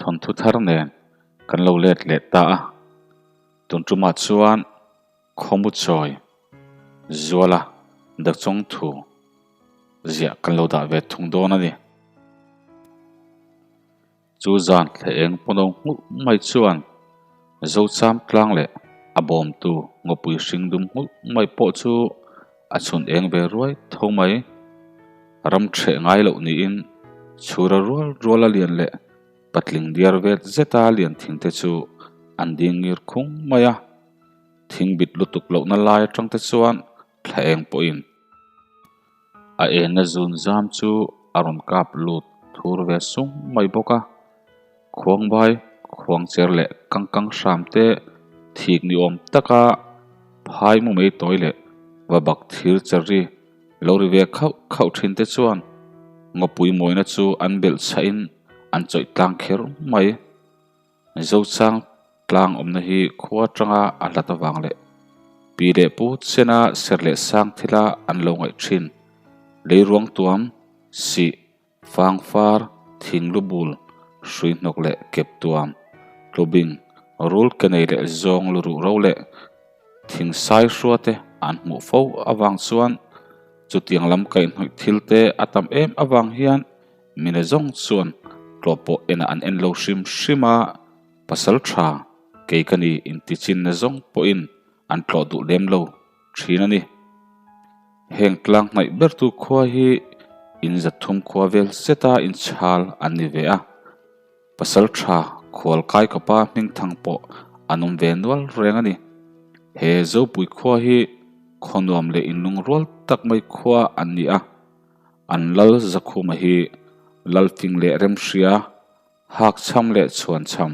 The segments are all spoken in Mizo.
Thawnthu thar nen kan lo let leh ta a, tun tumah chuan khawmu chawi zuala dachawng thu ziah kan lo dah ve thung dawn a ni. Chu zan thle eng pawno nghulh mai chuan Zocham tlang leh a bawmtu ngawpui hring dum nghulh mai pawh chu a chhun eng ve ruai tho mai. Ram ṭheh ngai loh niin chhura rual ruala lian leh patling diar vet zeta lian thing te chu an ding ngir khung mai a. Thing bit lutuk lohna lai aṭang te chuan thla eng pawhin A enna zun zam chu a rawn kap lut thur ve sung mai bawk a, khuangbai, khuangcher leh kangkang hram te thik ni awm taka phai mu mai tawi leh va bak thir cherry lo ri ve khauh khauh thin te chuan ngawpui mawina chu an belh chhahin an chawih tlang kher mai. Zochang tlang awmna hi khua atanga a hlat avang leh pi leh pu chena ser leh sang thila an lo ngaih thin. Leiruang tuam, sih, fangfar, thing lu bul, hrui hnawk leh kep tuam, tlubing, rul ke nei leh zawng lu ruh ro leh thing sai hrua te an hmuh fo avang chuan chutiang lam kaihhnawih thil te a tam em avang hian Mine zawng chuan tlawh pawh enah an en lo hrim hrim a, pasal tha kei ka ni intichinna zawng pawhin an tlawh duh lem lo thin a ni. Heng tlang hnaih bertu khua hi in zathum khua vel zeta inchhal an ni ve a, pasal tha khual kai kawpa hmingthang pawh an awm ve nual reng a ni. He Zopui khua hi khaw nuam leh inlungrual tak mai khua an ni a. An lal Zakhuma hi Lalfing leh Remhria, Hakchham leh Chhuanchham,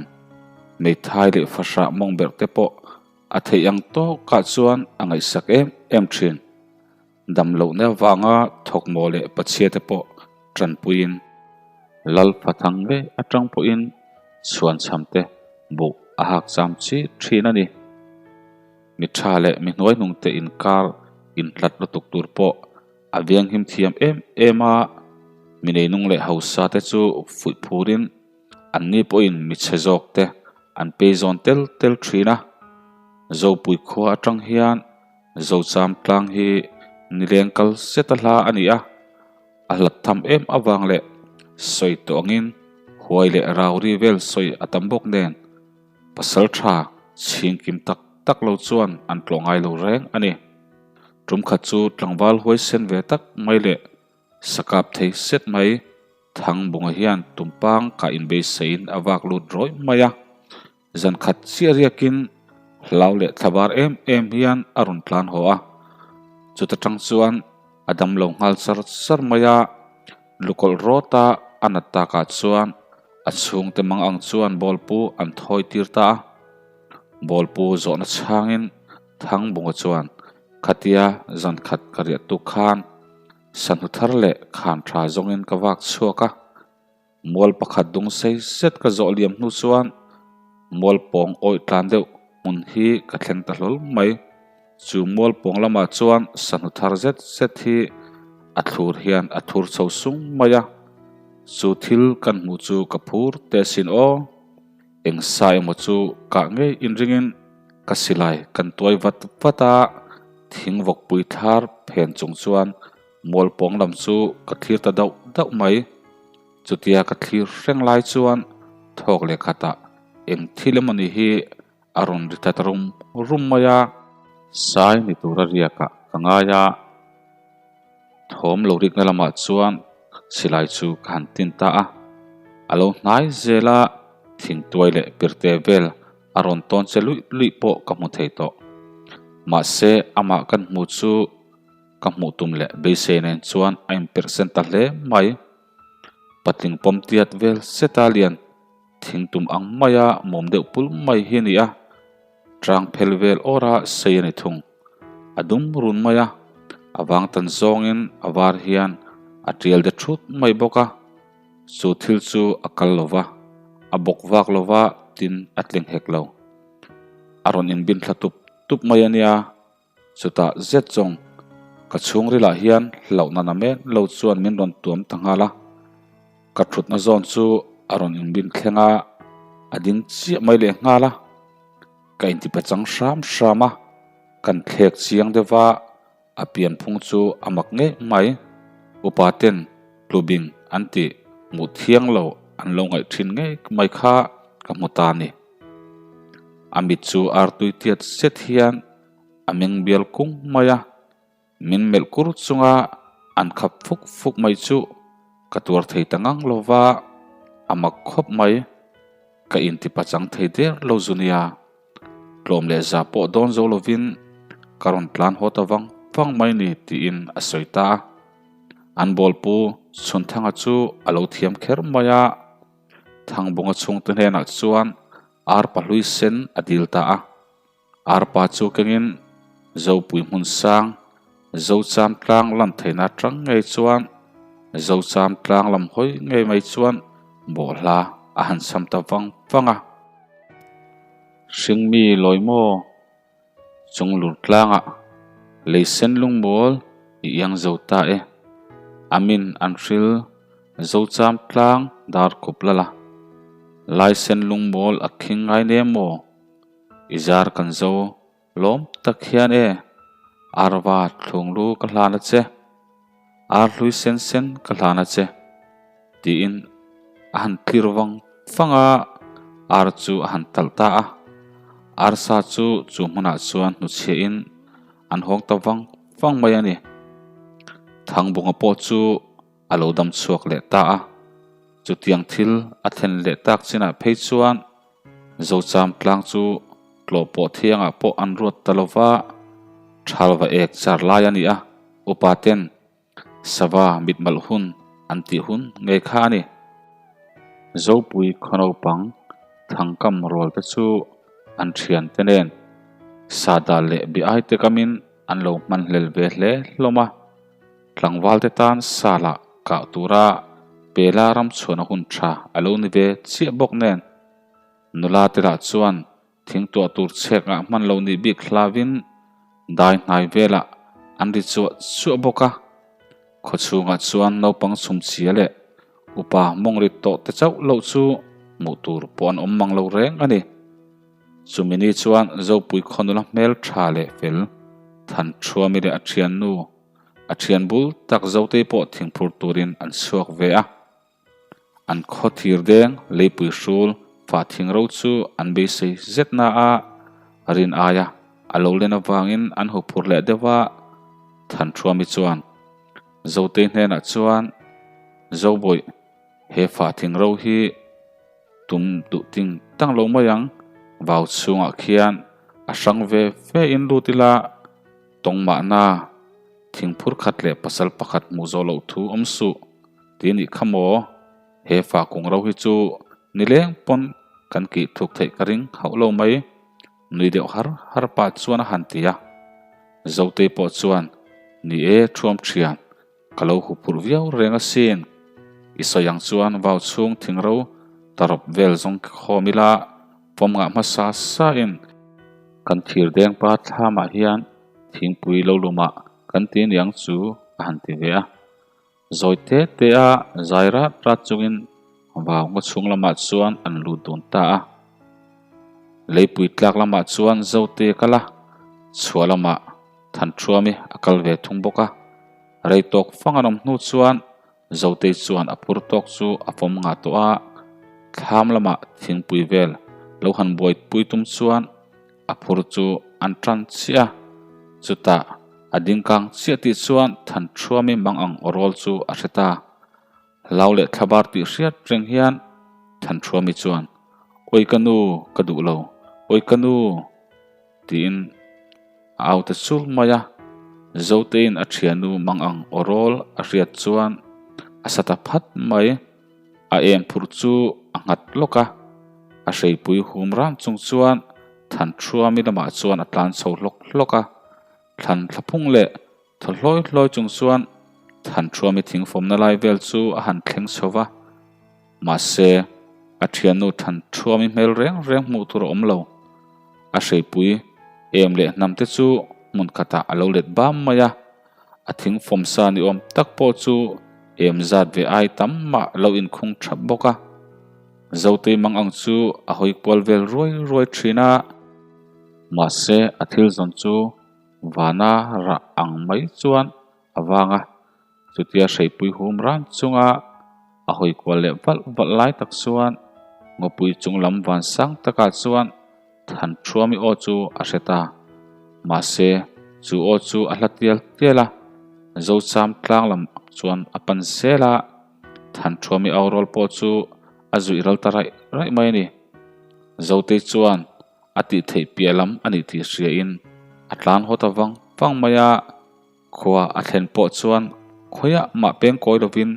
Meithai leh Fahrah mawngberh te pawh a theih ang tawkah chuan a ngaihsak em em thin. Damlohna avanga thawkmaw leh pachhia te pawh tanpuiin Lal Fathang ngei atang pawhin Chhuanchham te buh a hakcham chi thin a ni. Mi tha leh mi hnuaihnung te inkar inhlat lutuk tur pawh A venghim thiam em em a, mi neinung leh hausa te chu fuih phurin anni pawhin mi chhe zawk te an pei zawn tel tel thin a. Zopui khua atang hian Zocham tlang hi nileng kal zet a hla a ni a, a hlat tham em avang leh sawi tawh angin huai leh rauri vel sawi a tam bawk nen pasal tha chhingkim tak tak lo chuan an tlawh ngai lo reng a ni. Tum khat chu tlangval huaisen ve tak mai leh sakap thei set mai Thangbunga hian tumpang kah inbeiseiin a vak lut rawih mai a. Zan khat chiah riakin hlau leh thlabar em em hian a rawn tlan haw a. Chuta tang chuan a dam lo nghal char char mai a, lukawlh rawta a nat takah chuan a chhungte mang ang chuan bawlpu an thawi tir ta a. Bawlpu zawhna chhangin Thangbunga chuan, Khatia zan khat ka riah tuk khan sahnu thar leh khan tha zawngin ka vak chhuak a, mual pakhat dung sei zet ka zawh liam hnu chuan mual pawng awih tlan deuh hmun hi ka thleng ta hlawl mai. Chu mual pawng lamah chuan sahnu thar zet zet hi a thlur hian a thur chho sung mai a, chu thil kan hmuh chu ka phur teh asin aw. Eng sa emaw chu kah ngei inringin ka silai kan tuai vat vat a, thing vawkpui thlar phen chung chuan mual pawng lam chu ka thlir ta dauh dauh mai. Chutia ka thlir hreng lai chuan thawk leh khatah eng thil emaw ni hi a rawn ri ta rum rum mai a. Sai ni tura riakah ka ngai a, thawm lo rikna lamah chuan silai chu ka han tin ta a. A lo hnai zel a, thingtuai leh pirte vel a rawn tawn che luih luih pawh ka hmu thei tawh. Mahse, amah kan hmu chu ka hmuh tum leh beisei nen chuan a inperhsen ta hle mai. Patling pawm tiat vel seta lian thing tum ang maia mawm deuh pul mai hi a ni a, tang phel vel awra sei a ni thung. A dum run mai a, a vang tan zawngin a var hian a tial de thut mai bawk a. Chu thil chu a kal lo va, a bawk vak lo va tin a tling hek lo. A rawn inbin thla tup tup mai a nia. Chutah zet zawng ka chhungrilah hian hlauhna na mek lo chuan min rawn tuam ta nghal a, ka thutna zawn chu a rawn inbin thleng a. a ding chiah mai leh nghal a, ka intipachang hram hram a, kan thlek chiang deuh a, a pianphung chu a mak ngei mai. Upa ten tlubing an tih hmuh thiang lo an lo ngaih thin ngei mai kha ka hmu ta a ni. A mit chu artui tiat zet hian a meng bial kung mai a. Min melh kur chunga an khap fuk fuk mai chu ka tuar thei ta ngang lo va, a mak khawp mai. Ka intipachang thei der lo zu nia. Tlawm leh za pawh dawn zo lovin ka rawn tlan haw ta vang vang mai ni tiin a sawi ta a. An bawlpu Chhunthanga chu a lo thiam kher mai a, Thangbunga chhungte hnenah chuan arpa hlui sen a dil ta a. Arpa chu kengin Zopui hmun sang, Zocham tlang lam theihna atang ngei chuan Zocham tlang lam hawi ngei mai chuan bawhhla a han cham ta vang vang a. Hringmi lawi maw? Chung lur tlangah lei sen lungmawl i iang zo ta e. Amin an hril Zocham tlang dar khup lal a. Lai sen lungmawl a khing ngai nem maw? I zar kan zo lawm tak hian e, Arva thlunglu ka hlan a che, Ar hlui sen sen ka hlan a che, tiin a han tlir vang vang a, ar chu a han talh ta a. Arsa chu chu hmunah chuan hnuchhiahin an hawng ta vang vang mai a ni. Thangbunga pawh chu a lo dam chhuak leh ta a, chutiang thil a thlen leh tak chinah phei chuan Zocham tlang chu tlawh pawh thiangah pawh an ruat ta lo va, thalva ek char lai a ni a, upa ten sava mitmalh hun an tih hun ngei kha a ni. Zopui khaw naupang thangkam rual te chu an thian te nen sahdah leh biai te kamin an lo hmanhlel ve hle hlawm a. Tlangval te tan sala kah tura Pela ram chhuahna hun tha a lo ni ve chiah bawk nen, nula te lah chuan thing tuah tur chhek ah hman lo nih bik hlavin dai hnai velah an ri chuah chuah bawk a. Khaw chhungah chuan naupang chhumchhia leh upa mawng rit tawh te chauh loh chu hmuh tur pawh an awm mang lo reng a ni. Chumi ni chuan Zopui khaw nula hmel tha leh fel Thanṭhuami leh a thiannu A thian bul tak Zotei pawh thingphur turin an chhuak ve a. An khaw thir deng leipui hrul fah thing ro chu an beisei zet na a, rin aia a lo len avangin an huphur leh deuh a. Thanṭhuami chuan Zotei hnenah chuan, Zobawih, he fah thing ro hi tum duh ting tang lo mai ang, vau chhungah khian a hrang ve ve in lut ila, Tawng mahna, thingphur khat leh pasal pakhat hmuh zawh loh thu awm suh ti nih kha maw? He fa kung ro hi chu nileng pawn kan kih thuk theih ka ring hauh lo mai, nui deuh har har pah chuan a han ti a. Zotei pawh chuan, Ni e, thuam thian, Ka lo huphurh viau reng asin. I sawi ang chuan vau chhung thingro tarawp vel zawng khawm ila pawm ngah hmasa sa in kan thir deng pa thlamah hian thingpui lo lumah kan ti aniang chu a han ti ve a. Zawi te te a zai rat rat chungin vau ngaw chhung lamah chuan an lut dun ta a. Leipui tlak lamah chuan Zote a kal a, chhuah lamah Thanṭhuami a kal ve thung bawk a. Rei tawk fang an awm hnu chuan Zotei chuan a phur tawk chu a fawm ngah tawh a, thlam lamah thingpui vel lo han buaipui tum chuan a phur chu an tan chiah a, chutah a ding kang chiah tih chuan Thanṭhuami mang ang awrawl chu a hre ta. Hlau leh thlabar tih hriat reng hian Thanṭhuami chuan, Awi ka nu, ka duh lo, awi ka nu! Tiin a au ta chur mai a, Zoteiin a thiannu mang ang awrawl a hriat chuan a sa ta phat mai. A eng phurh chu a nghat lawk a, a hreipui hum ran chung chuan Thanṭhuami lamah chuan a tlan chho hlawk hlawk a, thlan thlaphung leh thaw hlawi hlawi chung chuan Thanṭhuami thingfawmna lai vel chu a han thleng chho va. Mahse, a thiannu Thanṭhuami hmel reng reng hmuh tur a awm lo. A hreipui em leh hnam te chu hmun khatah a lo let bam mai a, a thing fawmsa ni awm tak pawh chu em zat ve ai tam mah lo inkhung thap bawk a. Zotei mang ang chu a hawi kual vel ruai ruai thin a, mahse a thil zawn chu vana rah ang mai chuan a vang a, chutia hreipui hum ran chunga a hawi kual leh valh valh lai tak chuan ngawpui chung lam van sang takah chuan Thanṭhuami aw chu a hre ta. Mahse, chu aw chu a hla tial tial a, Zocham tlang lam chuan a pan zel a, Thanṭhuami au rawl pawh chu a zuih ral ta raih raih mai a ni. Zotei chuan a tih theih piah lam a nih tih hriain a tlan haw ta vang vang mai a, khua a thlen pawh chuan khawiah mah peng kawi lovin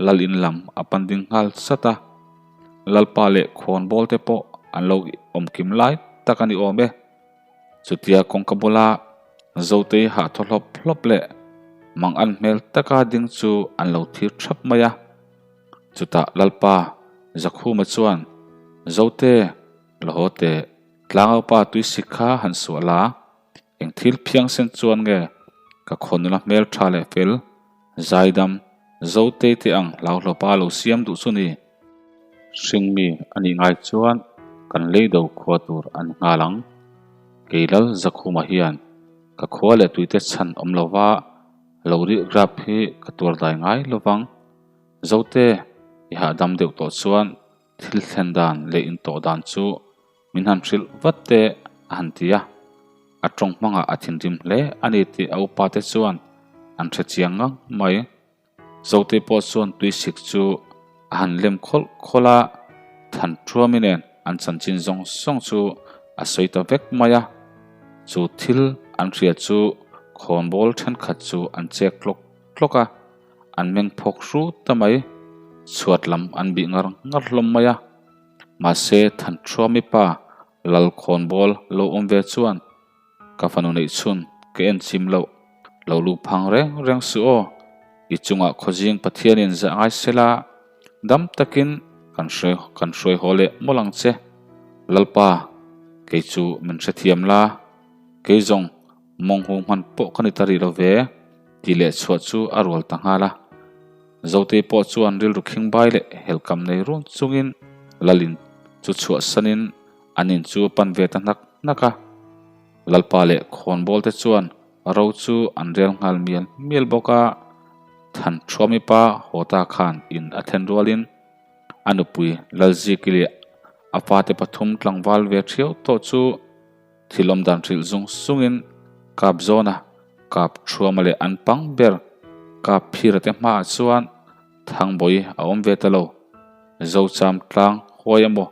lal in lam a pan ding nghal sat a. Lalpa leh khawnbawl te pawh an lo awm kim lai tak a ni awm e. Chutia kawngka bula Zotei hah thaw hlawp hlawp leh mang an hmel taka ding chu an lo thir thap mai a. Chutah Lalpa Zakhuma chuan, Zote, la haw teh, Tlangaupa tuisik kha han suah la, eng thil phiangsen chuan nge ka khawnula hmel tha leh fel, zaidam, Zotei te ang hlauhlawpa lo siam duh chu ni? Hringmi a nih ngai chuan kan leido khua tur an nghal ang. Kei Lal Zakhuma hian ka khua leh tuite chhan awm lova lo rih grap hi ka tuar dai ngai lovang. Zote, i hahdam deuh tawh chuan thil thlen dan leh intawh dan chu min han hrilh vat teh a han ti a. A tawng hmangah a thinrim hle a ni tih a upate chuan an hre chiang ngang mai. Zote pawh chuan tuisik chu a han lem khawlh khawlh a, Thanṭhuami nen an chanchin zawng zawng chu a sawi ta vek mai a. Chu thil an hria chu khawnbawl thenkhat chu an chek tlawk tlawk a, an meng phawk hru ta mai. Chhuat lam an bih ngar ngar hlawm mai a. Mahse Thanṭhuami pa Lal khawnbawl lo awm ve chuan Ka fanu neih chhun ka en chim loh, lo luh phang reng reng suh aw, i chungah khawzing Pathianin zah ngai sela, dam takin kan hruai kan hruai haw leh mawlh ang che. Lalpa, kei chu min hrethiam la, kei zawng mawnghu hman pawh ka ni ta rih lo ve, tih leh chhuah chu a rual ta nghal a. Zotei pawh chuan rilru khingbai leh helkam nei run chungin Lalin chu chhuahsanin An in chu a pan ve ta hnak hnak a, Lalpa leh khawnbawl te chuan ro chu an rel nghal mial mial bawk a, Thanṭhuami pa haw ta khan in a thlen rualin a nupui Lalziki leh a fate pathum tlangval ve ṭhiau tawh chu thil awm dan hrilh zung zungin kap zawna kap ṭhuama leh an pang ber kap phira te hmaah chuan Thangbawi a awm ve ta lo, Zocham tlang huai emaw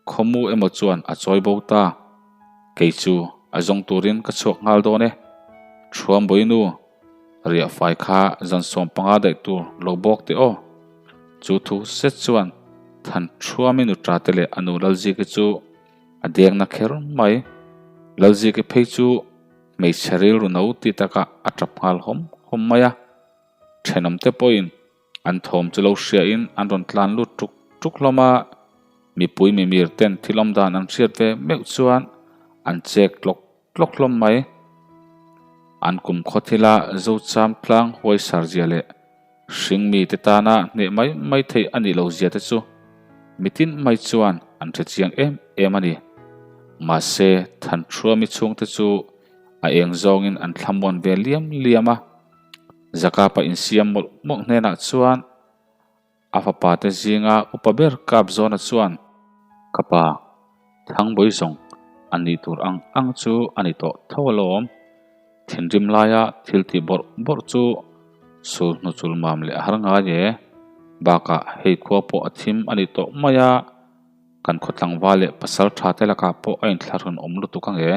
Khawmu emaw chuan a chawi bo ta. Kei chu a zawng turin ka chhuak nghal dawn e. Thuambawi nu, riah fai kha zan 15 daih tur lo bawk teh aw. Chu thu set chuan Than Thuami nutra te leh a nu Lalziki chu a deng na kher mai. Lalziki phei chu hmeichhe rilru no ti takah a tap nghal hawm hawm mai a. Thenawmte pawhin An thawm chu lo hriain an rawn tlan lut tuk tuk hlawm a, mipui mimir ten thil awm dan an hriat ve meuh chuan an chek tlawk tlawk hlawm mai. An kum khaw thila Zocham tlang huaisar zia leh hringmi te tana hneh mai mai theih a nih lo zia te chu mitin mai chuan an hre chiang em em a ni. Mahse, Thanṭhuami chhungte chu a eng zawngin an thlamuan ve liam liam a. Zakapa insiam mawlh mawlh hnenah chuan a fapa te zinga upa ber kap zawna chuan, Ka pa, Thangbawi zawng a nih tur ang ang chu a ni tawh tho alawm. Thinrim laia thil tih bawrh bawrh chu sul hnu chul mam leh a har ngai e. Bakah hei khua pawh a thim a ni tawh mai a, kan khaw tlangval leh pasal tha te lakah pawh a inthlahrun awm lutuk ang e.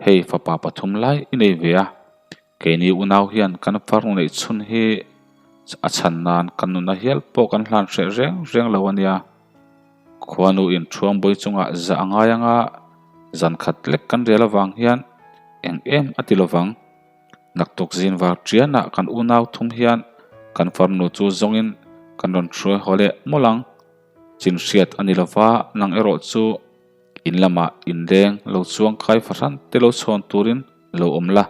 Hei fapa pathum lai i nei ve a, Keini unau hian kan farnu neih chhun hi a chhan nan kan nuna hial pawh kan hlan hreh reng reng lo a nia. Khuanu in Thuambawi chungah zah a ngai anga zan khat lek kan rial avang hian eng em a ti lovang. Naktuk zin var ṭianah kan unau thum hian kan farnu chu zawngin kan rawn hruai haw leh mawlh ang. Chin hriat a ni lova nang erawh chu In lamah inleng lo chuang kai fahran te lo chhawn turin lo awm la,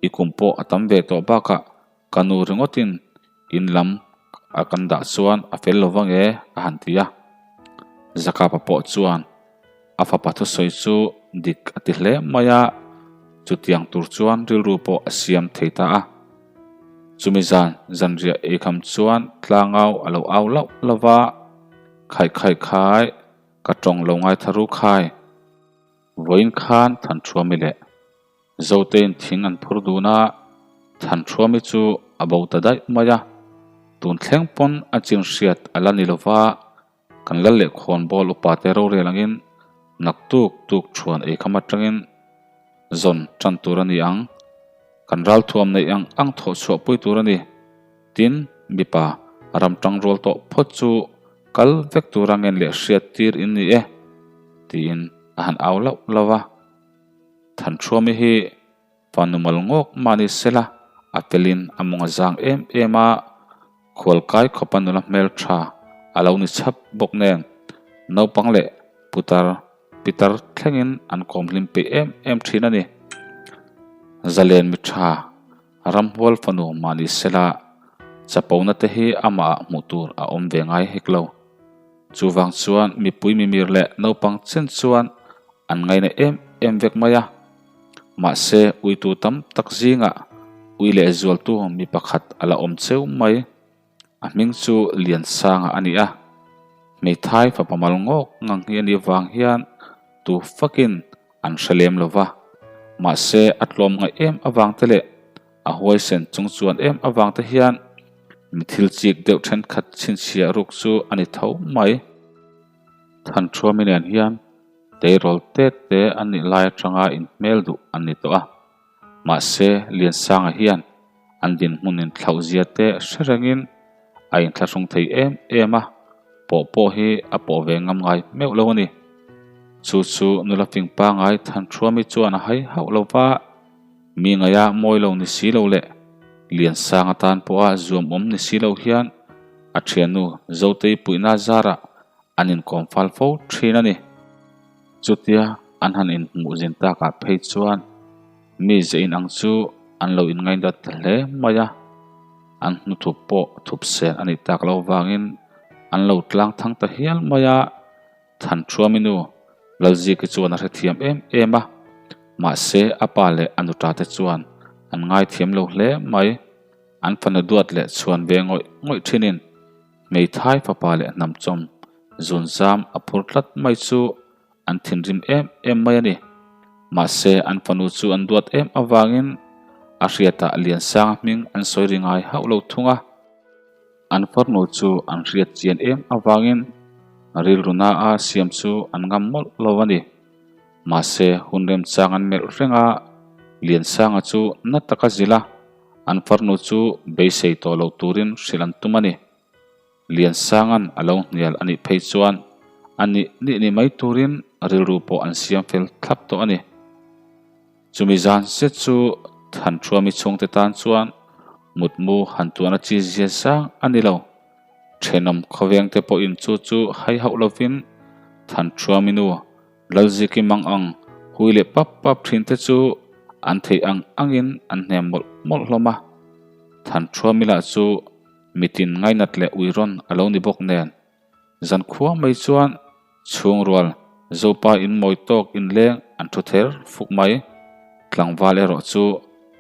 i kum pawh a tam ve tawh bakah ka nu ringawtin in lam a kan dah chuan a fel lo vang e a han ti a. Zakapa pawh chuan a fapa thusawi chu dik a ti hle mai a, chutiang tur chuan rilru pawh a siam thei ta a. Chumi zan zanriah eikham chuan tlangau a lo au lauh lauh va, Khaih khaih khai, ka tawng lo ngaithla ru khai. Vawiin khan Thanṭhuami leh Zotein thing an phur dun a, Thanṭhuami chu a bo ta daih mai a, tun thleng pawn a chin hriat a la ni lo va, kan lal leh khawnbawl upa te rorel angin naktuk tuk thuan eikham atangin zawn tan tur a ni ang, kan ralthuam neih ang ang thawh chhuah pui tur a ni. Tin, mipa ram tang rual tawh phawt chu kal vek tura ngen leh hriat tir in ni e, tiin a han au lauh lauh a. Thanṭhuami hi fanu mal ngawk mah ni sela a felin a mawng a zang em em a, khualkai khawpa nula hmelṭha a lo ni chhap bawk nen naupang leh putar pitar thlengin an kawm hlim peih em em ṭhin a ni. Zalen miṭha Ramhual fanu mah ni sela chapona te hi amah ah hmuh tur a awm ve ngai hek lo. Chuvang chuan mipui mimir leh naupang chen chuan an ngaina em em vek mai a. Mahse uitu tam tak zingah ui leh zualtu mi pakhat a la awm cheu mai. A hming chu Liansanga a ni a, hmeithai fapa mal ngawk ngang hi a nih vang hian tu fakin an hre lem lo va. Mahse a tlawm ngaih em avang te leh a huaisen chung chuan em avang te hian mi thil chik deuh thenkhat chhinchhiah ruk chu a ni tho mai. Thanṭhuami nen hian tleirawl tet te an nih lai atanga inhmel duh an ni tawh a. Mahse Liansanga hian an dinhmun inthlauh zia te hre rengin a inthlahrung thei em em a, pawh pawh hi a pawh ve ngam ngai meuh lo a ni. Chu chu nula fing pangai Thanṭhuami chuan a hai hauh lo va, mi ngaia mawi lo ni si lo leh Liansanga tan pawha zuamawm ni si lo hian a thiannu Zotei puihna zarah an inkawm fal fo thin a ni. Chutia an han inhmuh zin takah phei chuan mi ze inang chu an lo inngaindat ta hle mai a, an hnuthup pawh thup sen a nih tak loh vangin an lo tlang thang ta hial mai a, Thanṭhuami nu Lalziki chuan a hrethiam em em a, mahse a pa leh a nuṭa te chuan an ngaithiam lo hle mai, an fanu duat leh chhuan ve ngawih ngawih ṭhinin Hmeithai fapa leh hnamchawm zunzam a phur tlat mai chu an thinrim em em mai a ni. Mahse, an fanu chu an duat em avangin a hriatah Liansanga hming an sawi ri ngai hauh lo thung a. An farnu chu an hriat chian em avangin rilru na-a siam chu an ngam mawlh lo a ni. Mahse, hun remchang an melh reng a, Liansanga chu na taka zilh a, An farnu chu beisei tawh lo turin hrilh an tum a ni. Liansanga'n a lo hnial a nih phei chuan a nih nih ni mai turin rilru pawh an siam fel thlap tawh a ni. Chumi zan zet chu Thanṭhuami chhungte tan chuan mutmu han tuan a chi zia zang a ni lo. Ṭhenawm khawvengte pawhin chu chu hai hauh lovin Thanṭhuami nu Lalziki mang ang hui leh pap pap thin te chu an theih ang angin an hnem mawlh mawlh hlawm a. Thanṭhuami lah chu mitin ngainat leh uirawn a lo ni bawk nen, zankhua mai chuan chhungrual Zopa in mawi tawk inleng an thu ther fuk mai. Tlangval erawh chu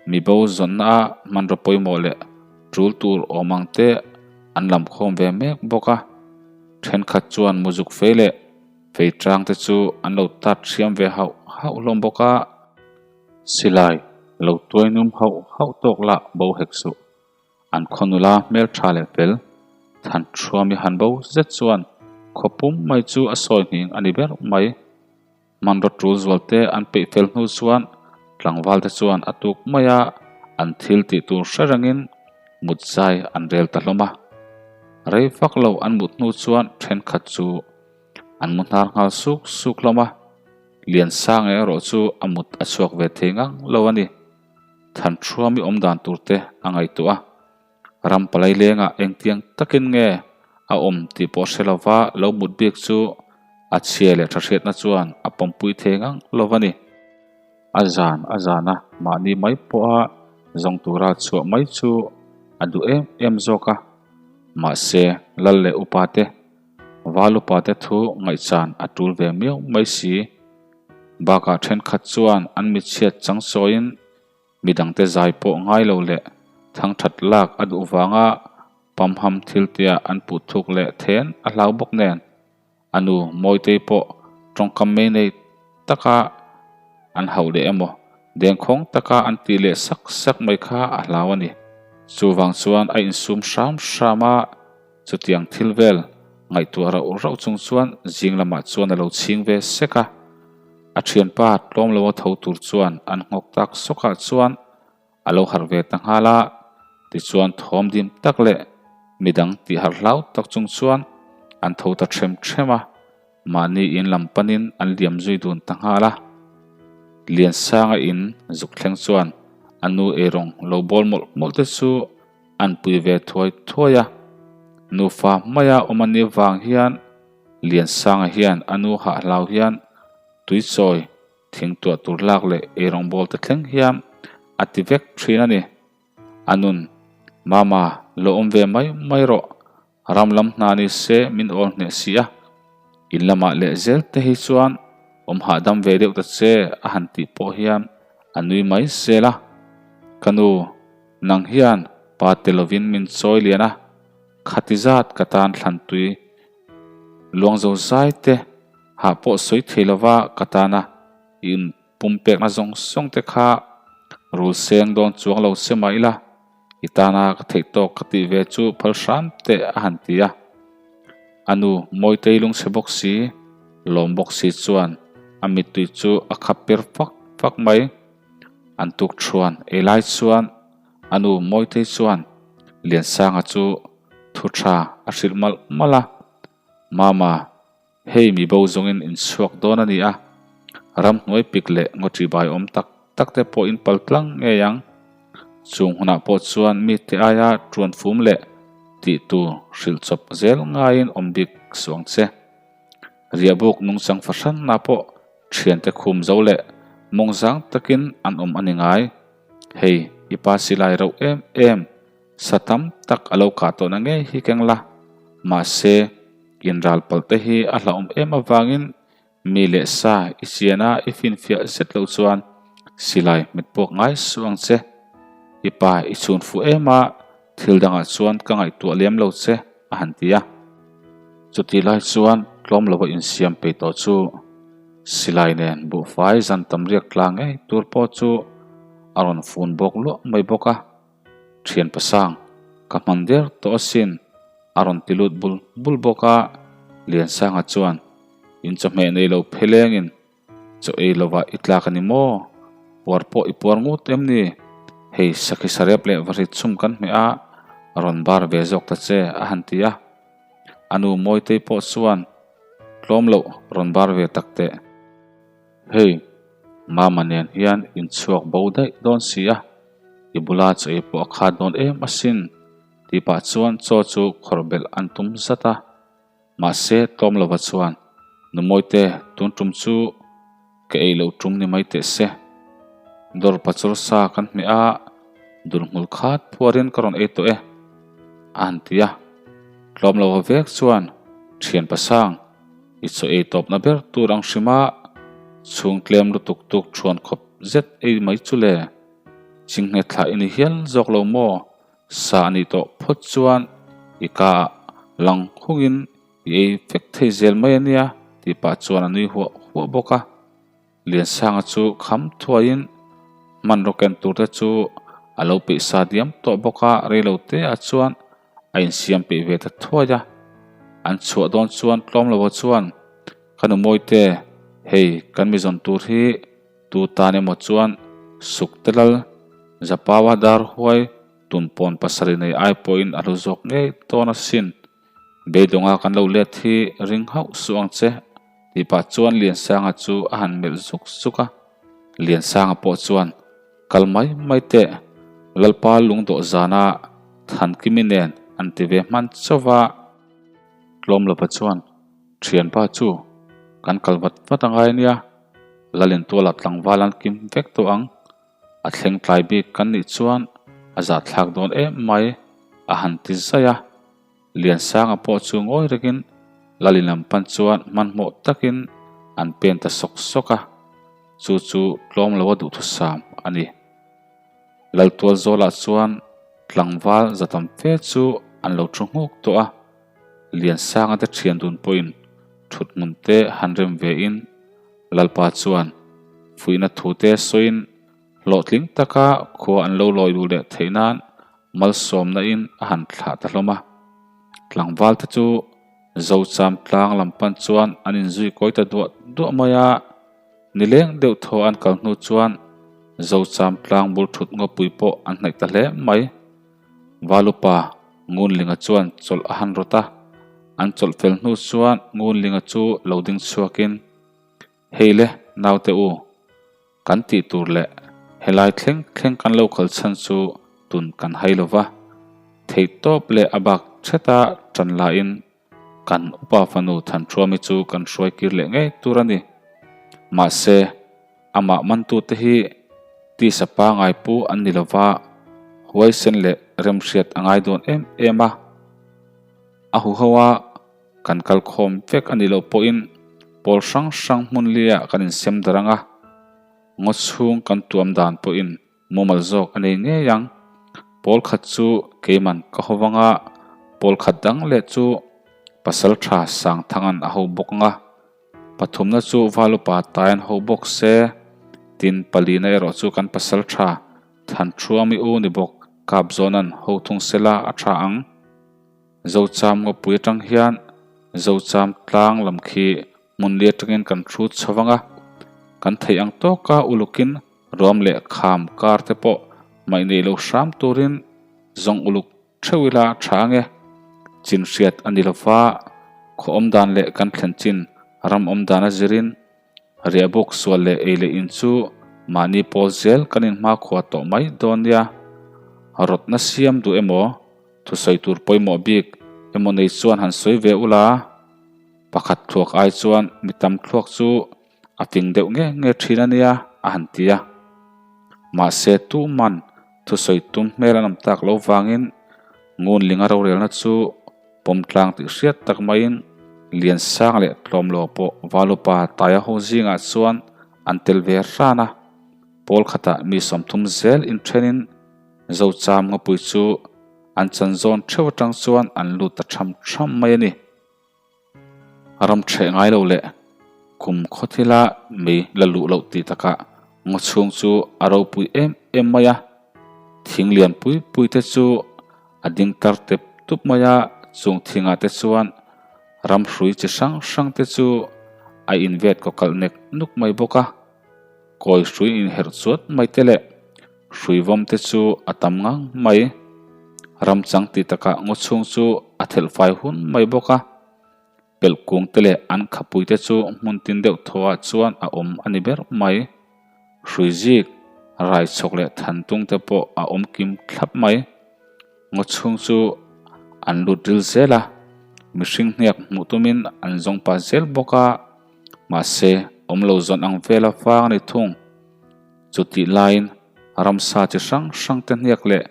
mibo zawnna a hmanraw pawimawh leh tul tur awm ang te an lam khawm ve mek bawk a. Thenkhat chuan muzuk fei leh Fei tang te chu an lo tat hriam ve hauh hauh hlawm bawk a, silai lo tuai num hauh hauh tawk lah bo hek suh. An khaw nula hmel tha leh fel, than thuami han bo zet chuan khaw pum mai chu a sawi nghing a ni ber mai. Hmanraw tul zual te an peih fel hnu chuan tlangval te chuan a tuk mai a, an thil tih tur hre rengin mut zai an rel ta hlawm a. Rei vak lo an mut hnu chuan thenkhat chu An mu hnar nghal suk suk hlawm a, Liansanga erawh chu a mut a chhuak ve thei ngang lo a ni. Thanṭhuami awm dan tur te a ngaihtuah a, ram palai lengah engtiang takin nge a awm tih pawh hre lova lo mut bik chu a chhia leh tha hriatna chuan a pawmpui thei ngang lo a ni. A zan a zan a, mahni mai pawha zawng tura chhuah mai chu a duh em em zawk a, mahse lal leh upa te. Valupate thu ngaihchan a tul ve miau mai si. Bakah thenkhat chuan an mitchhiat chang sawiin midangte zai pawh ngai lo leh thangthat lak a duh vanga pamham thil tia an puh thuk leh then a hlau bawk nen a nu Mawitei pawh tawngkam mei nei taka an hauh leh emaw dengkhawng taka an tih leh sak sak mai kha a hlau a ni. Chuvang chuan a insum hram hram a, chutiang thil vel ngaihtuah rauh rauh chung chuan zing lamah chuan a lo chhing ve sek a. A thianpa tlawm lo a tho tur chuan an nghawk tak sawkah chuan A lo harh ve ta nghal a, tichuan thawm dim tak leh midang tih harh hlau tak chung chuan an tho ta ṭhem ṭhem a, mahni in lam panin an liam zui dun ta nghal a. Liansanga in zuk thleng chuan a nu eirawng lo bawl mawlh mawlh te chu an pui ve thuai thuai a, nufa hmaia awm a nih vang hian Liansanga hian a nu hah hlau hian tuichawi Thing tuah tur lak leh eirawngbawl te thleng hian a ti vek thin a ni. A nun, Mama, lo awm ve mai mai rawh. Ram lam hna ni se min awl hneh si a. In lamah leh zel te hi chuan awm hahdam ve deuh ta che a han tih pawh hian a nui mai zel a. Ka nu, nang hian pa te lovin min chawi lian a, khati zat ka tan thlan tui luang zo zai te Hah pawh sawi thei lova ka tana i inpumpekna zawng zawng te kha rul seng dawn chuang lo se mah ila, i tana ka theih tawk ka tih ve chu phal hram teh a han ti a. A nu Mawitei lungchhe bawk si, lawm bawk si chuan a mittui chu a khap per fak fak mai. An tuk thuan ei lai chuan a nu Mawitei chuan Liansanga chu thu tha a hrilh malh malh a, Mama, Hei mi bo zawngin in chhuak dawn a ni a, ramhnuai pik leh ngaw ṭihbai awm tak tak te pawh in pal tlang ngei ang. Chung hunah pawh chuan mite aia ṭuan fum leh tih tur hrilh chawp zel ngaiin awm bik suh ang che. Riahbuk nungchang fahranna pawh ṭhiante khum zo leh mawngzang takin an awm a ni ngai. Hei i pa silai rauh em em sa tam tak a lo kah tawhna ngei hi keng la, mahse, Inral palh te hi a hlauhawm em avangin mi leh sa i chian a i finfiah zet loh chuan silai hmet puak ngai suh ang che. I pa i chhun fuh em a, thil dangah chuan ka ngaihtuah lem lo che, a han ti a. Chutih lai chuan tlawm lova insiam peih tawh chu silai nen buhfai zan tam riak tla ngei tur pawh chu a rawn fun bawk luah mai bawk a. Thian pasang, ka hman der tawh asin, a rawn ti lut bul bul bawk a, Liansanga chuan, In chawhmeh nei lo phelengin chaw ei lovah i tlak a ni maw? Puar pawh i puar ngut em ni? Hei sakhi sarep leh vahrit chhum kan hmeh a, rawn bar ve zawk ta che, a han ti a. A nu Mawitei pawh chuan, Tlawm loh rawn bar ve tak teh. Hei, Mama nen hian in chhuak bo daih dawn si a, i bula chaw ei pawh a khat dawn em asin, tih pah chuan chaw chu khawrh belh an tum zat a. Mahse, tlawm lova chuan, Numawite, tun tum chu ka ei loh tum ni mai teh se. Dawr pachawr sa kan hmeh a, dulhmul khat phuarin ka rawn ei tawh e, a han ti a. Tlawm lova vek chuan, Thian pasang, I chaw ei tawpna ber tur ang hrim a, chhung tlem lutuk tuk thuan khawp zet ei mai chu le. Chinghne thlah i ni hial zawk lo maw? Sa a nih tawh phawt chuan i ka ah lang hungin i ei vek thei zel mai a nia tih pah chuan a nui huah huah bawk a. Liansanga chu kham thuaiin hmanraw ken tur te chu a lo peih sa diam tawh bawk a, reilo te ah chuan a insiam peih ve ta thuai a. An chhuah dawn chuan tlawm lo chuan, Ka nu Mawite, hei kan mi zawn tur hi tu tan emaw chuan suk te lal Zapaua dar huai tun pawn pasarih nei ai pawhin a hlu zawk ngei dawn asin. Beidawnga kan lo let hi ring hauh suh ang che, tih pah chuan Liansanga chu a han melh zuk zuk a. Liansanga pawh chuan, Kal mai mai teh, Lalpa lungdawh zana Thankimi nen an ti ve hman chauh va. Tlawmlova chuan, Thianpa chu kan kal vat vat angai ania, Lalintuala tlangval an kim vek tawh ang. A thleng tlai bik kan nih chuan a zahthlak dawn em mai, a han ti zai a. Liansanga pawh chu ngawi rekin Lalin lam pan chuan hmanhmawh takin an pen ta sawk sawk a, chu chu tlawm lo a duhthusam a ni. Laltual zawlah chuan tlangval za tam fe chu an lo thu nghuk tawh a, Liansanga te thian dun pawhin thut hmun te han rem ve in Lalpa chuan fuihna thu te sawiin hlawhtling taka khua an lo lawi duh leh theih nan malsawmna in a han thlah ta hlawm a. Tlangval te chu Zocham tlang lam pan chuan an inzui kawi ta duah duah mai a. Nileng deuh thaw an kal hnu chuan Zocham tlang bul thut ngawpui pawh an hnaih ta hle mai. Valupa Ngunlinga chuan chawlh a han rawt a, an chawlh fel hnu chuan Ngunlinga chu lo ding chhuakin, Hei le naute u, kan tih tur leh helai thleng thleng kan lo kal chhan chu tun kan hai lo va, theihtawp leh a bak theta tan lain Kan upa fanu Thanṭhuami chu kan hruai kir leh ngei tur a ni. Mahse, amah mantute hi tisa pangai pu an ni lova, huaisen leh remhriat a ngai dawn em em a. A huho a kan kal khawm vek a nih loh pawhin pawl hrang hrang hmun liah kan insem darh ang a, ngaw chhung kan tuam dan pawhin Mumal zawk a nei ngei ang. Pawl khat chu keiman ka ho vang a, pawl khat dang leh chu pasal tha Sangthangan a ho bawk ang a. Pathumna chu Valupa Taian ho bawk se, tin palina erawh chu kan pasal tha Thanṭhuami u ni bawk Kapzawnan ho thung sela a tha ang. Zocham ngawpui atang hian Zocham tlang lam khi hmun li atangin kan hrut chho vang a, kan theih ang tawka ulukin Ruam leh kham kar te pawh hmaih neih lo hram turin zawng uluk theuh ila tha ang e. Chin hriat a ni lova, khaw awm dan leh kan thlen chin ram awm dan a zirin riahbuk sual leh ei leh in chu mahni pawl zel kan inhmakhua tawh mai dawn nia. Rawtna siam duh emaw, thusawi tur pawimawh bik emaw nei chuan han sawi ve ula, pakhat thluak ai chuan mi tam thluak chu A ting deuh nge nge thin a nia, a han ti a. Mahse, tuman thusawi tum hmel an awm tak lo vangin Ngunlinga rorelna chu pawm tlang tih hriat tak maiin Liansang leh Tlawmlo pawh Valupa Taia ho zingah chuan an tel ve hran a. Pawl khatah mi 30 zel inthenin Zocham ngawpui chu an chan zawn theuh atang chuan an lut ta tham tham mai a ni. Ram ṭheh ngai lo leh kum khaw thila mei la luh loh tih takah ngaw chhung chu a ropui em em mai a, thing lian pui pui te chu a ding tar tep tup mai a, chung thingah te chuan ram hrui chi hrang hrang te chu a invet kaw kalh nek nuk mai bawk a, kawi hrui inherh chuat mai te leh Hrui vawm te chu a tam ngang mai. Ram chang tih takah ngaw chhung chu a thelh fai hun mai bawk a. Pelh kung te leh an khapui te chu hmun tin deuh thaw ah chuan a awm a ni ber mai. Hrui zik, rai chhawk leh than tung te pawh a awm kim thlap mai. Ngaw chhung chu an lut ril zel a, mihring hniak hmuh tumin an zawng pah zel bawk a, mahse awm lo zawn ang vela fang a ni thung. Chutih laiin ramsa chi hrang hrang te hniak leh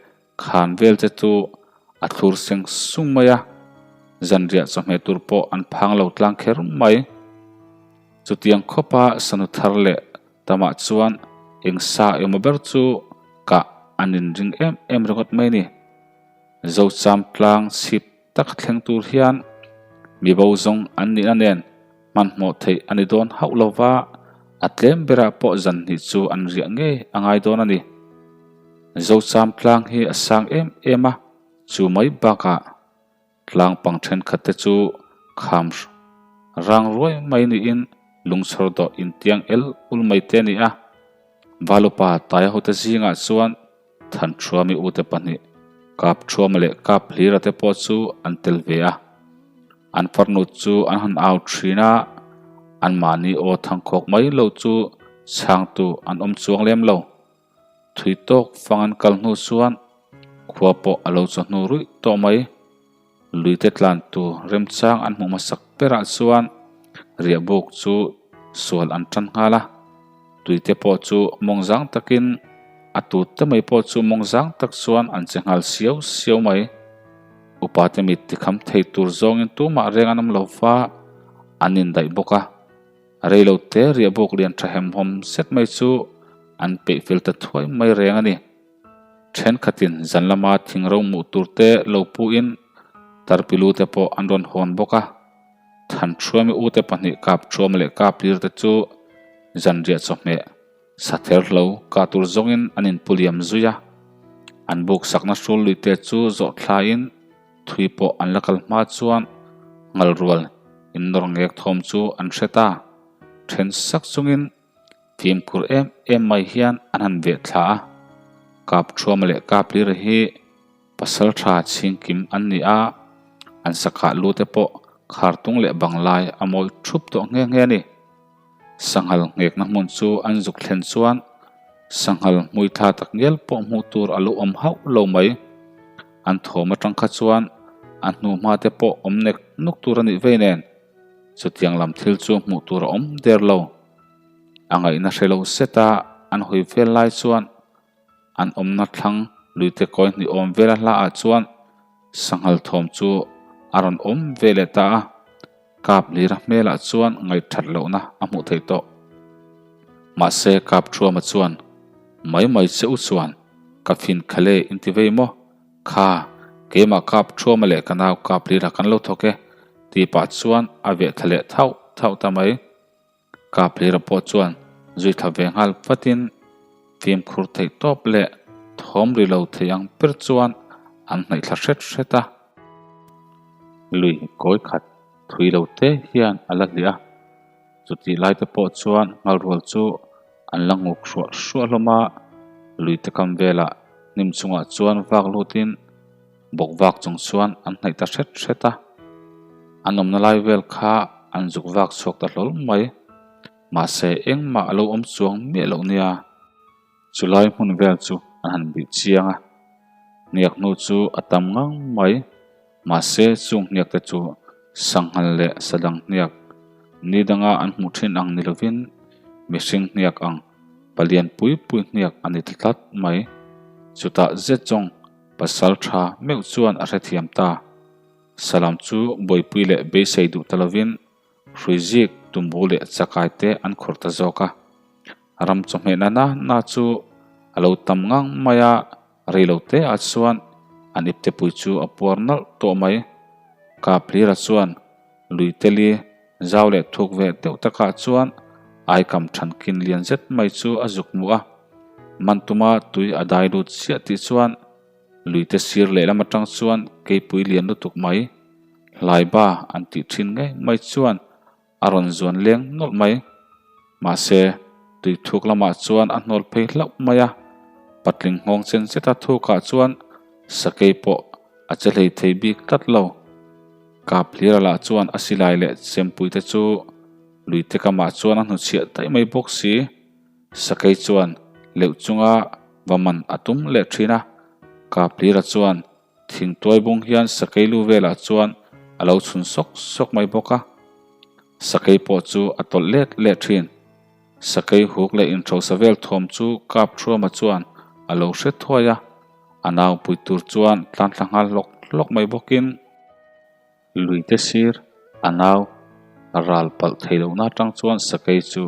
khan vel te chu a thlur seng sung mai a, zanriah chawhmeh tur pawh an phang lo tlang kher mai. Chutiang khawpa sanu thar leh tamah chuan eng sa emaw ber chu kah an inring em em ringawt mai ni. Zocham tlang chhip tak thleng tur hian mi bo zawng an nihna nen hmanhmawh theih a ni dawn hauh lo va, a tlem berah pawh zan hnih chu an riah ngei a ngai dawn a ni. Zocham tlang hi a sang em em a, chu mai bakah tlang pang thenkhat te chu kham rang ruai mai niin lungchhawr dawh intiang el ul mai te a ni a. Valupa Taia hote zingah chuan Thanṭhuami ute pahnih, Kapṭhuama leh Kaphlira te pawh chu an tel ve a. An farnu chu an han au ṭhin a, anmahni aw thangkhawk mai lo chu chhangtu an awm chuang lem lo. Thui tawk fang an kal hnu chuan khua pawh a lo chawhnu ruih tawh mai. Luite tlantu remchang an hmuh hmasak berah chuan riahbuk chu sual an tan nghal a, tuite pawh chu mawng zang takin a tut te mai pawh chu mawng zang tak chuan an che nghal siau siau mai. Upate mit tikham thei tur zawngin tumah reng an awm lo va, an indaih bawk a. Reilo te riah bawk lian tha hemhawm zet mai chu an peih fel ta thuai mai reng a ni. Thenkhatin zan lama thing ro hmuh tur te lo puhin tarpilu te pawh an rawn hawn bawk a. Thanṭhuami ute pahnih Kapṭhuama leh Kaplir te chu zanriah chawhmeh sather hlo kah tur zawngin an inpu liam zui a. An buk sakna hrul lui te chu zawh thlaiin thui pawh an la kal hma chuan ngalrual innawr ngek thawm chu an hre ta. Then sak chungin Fimkhur em em mai hian an han veh thla a, Kapṭhuama leh Kaplira hi pasal tha chhingkim an ni a, an sakhah lu te pawh khartung leh banglai a mawi thup tawh nghe nghe a ni. Sanghal nghekna hmun chu an zuk thlen chuan sanghal hmui thla tak ngial pawh hmuh tur a lo awm hauh lo mai. An thawm atang kha chuan a hnuhma te pawh awm nek nuk tur a nih vei nen chutiang lam thil chu hmuh tur a awm der lo. A ngaihna hre lo set a, an hawi vel lai chuan an awmna thlang luite kawi hnih awm vela hla ah chuan sanghal thawm chu a rawn awm ve leh ta a, kap lira hmelah chuan ngaihthat lohna a hmuh theih tawh. Mahse kap Thuama chuan, Mai mai che u chuan ka fin khale inti vei maw? Kha, keimah kap Thuama leh ka nau kap lira kan lo thawk e, tih pah chuan a veh thla leh thauh thauh ta mai. Kaplira pawh chuan zui thla ve nghal vatin fimkhur theih tawp leh thawm ri lo thei ang ber chuan an hnaih thla hret hret a. Lui kawi khat thui lo te hian a la hliah a, chutih lai te pawh chuan ngalrual chu an la nguk hruah hruah hlawm a, lui te kam velah hnim chungah chuan vak lutin Bawk vak chung chuan an hnaih ta hret hret a, an awmna lai vel kha an zuk vak chhuak ta hlawl mai. Mahse engmah a lo awm chuang miah loh nia. Chulai hmun vel chu an han bih chiang a, hniak hnu chu a tam ngang mai. Mahse chung hniak te chu sanghal leh sadang hniak ni danga an hmuh thin ang ni lovin mihring hniak ang palian pui pui hniak a ni ta tlat mai. Chutah zet zawng Pasal tha meuh chuan a hrethiam ta. Salam chu buaipui leh beisei duh ta lovin hruizik, tumbu leh chakai te an khawrh ta zawk a. Ram chawhmehna na na chu a lo tam ngang mai a, reilo te ah chuan an iptepui chu a puar nalh tawh mai. Kaplira chuan Luiteli zau leh thuk ve deuh takah chuan aikam thankin lian zet mai chu a zuk hmu a, man tuma tui a dai lut chiah tih chuan luite sir lehlam atang chuan keipui lian lutuk mai, hlaiba an tih thin ngei mai chuan a rawn zuan leng nawlh mai. Mahse, tui thuk lamah chuan a hnawl phei hlauh mai a, patling nghawng chen zeta thukah chuan sakei pawh a che hlei thei bik tlat lo. Kaplira lah chuan a silai leh chempuite chu luite kamah chuan a hnuchhiah daih mai bawk si. Sakei chuan leuh chunga va man a tum leh thin a, Kaplira chuan thingtuai bung hian sakei lu velah chuan a lo chhun sawk sawk mai bawk a. Sakei pawh chu a tawlh let leh thin. Sakei huk leh inhrosa vel thawm chu Kapthuama chuan a lo hre thuai a. A naupui tur chuan tlan thla nghal hlawk hlawk mai bawkin luite sir a nau ral palh thei lohna atang chuan sakei chu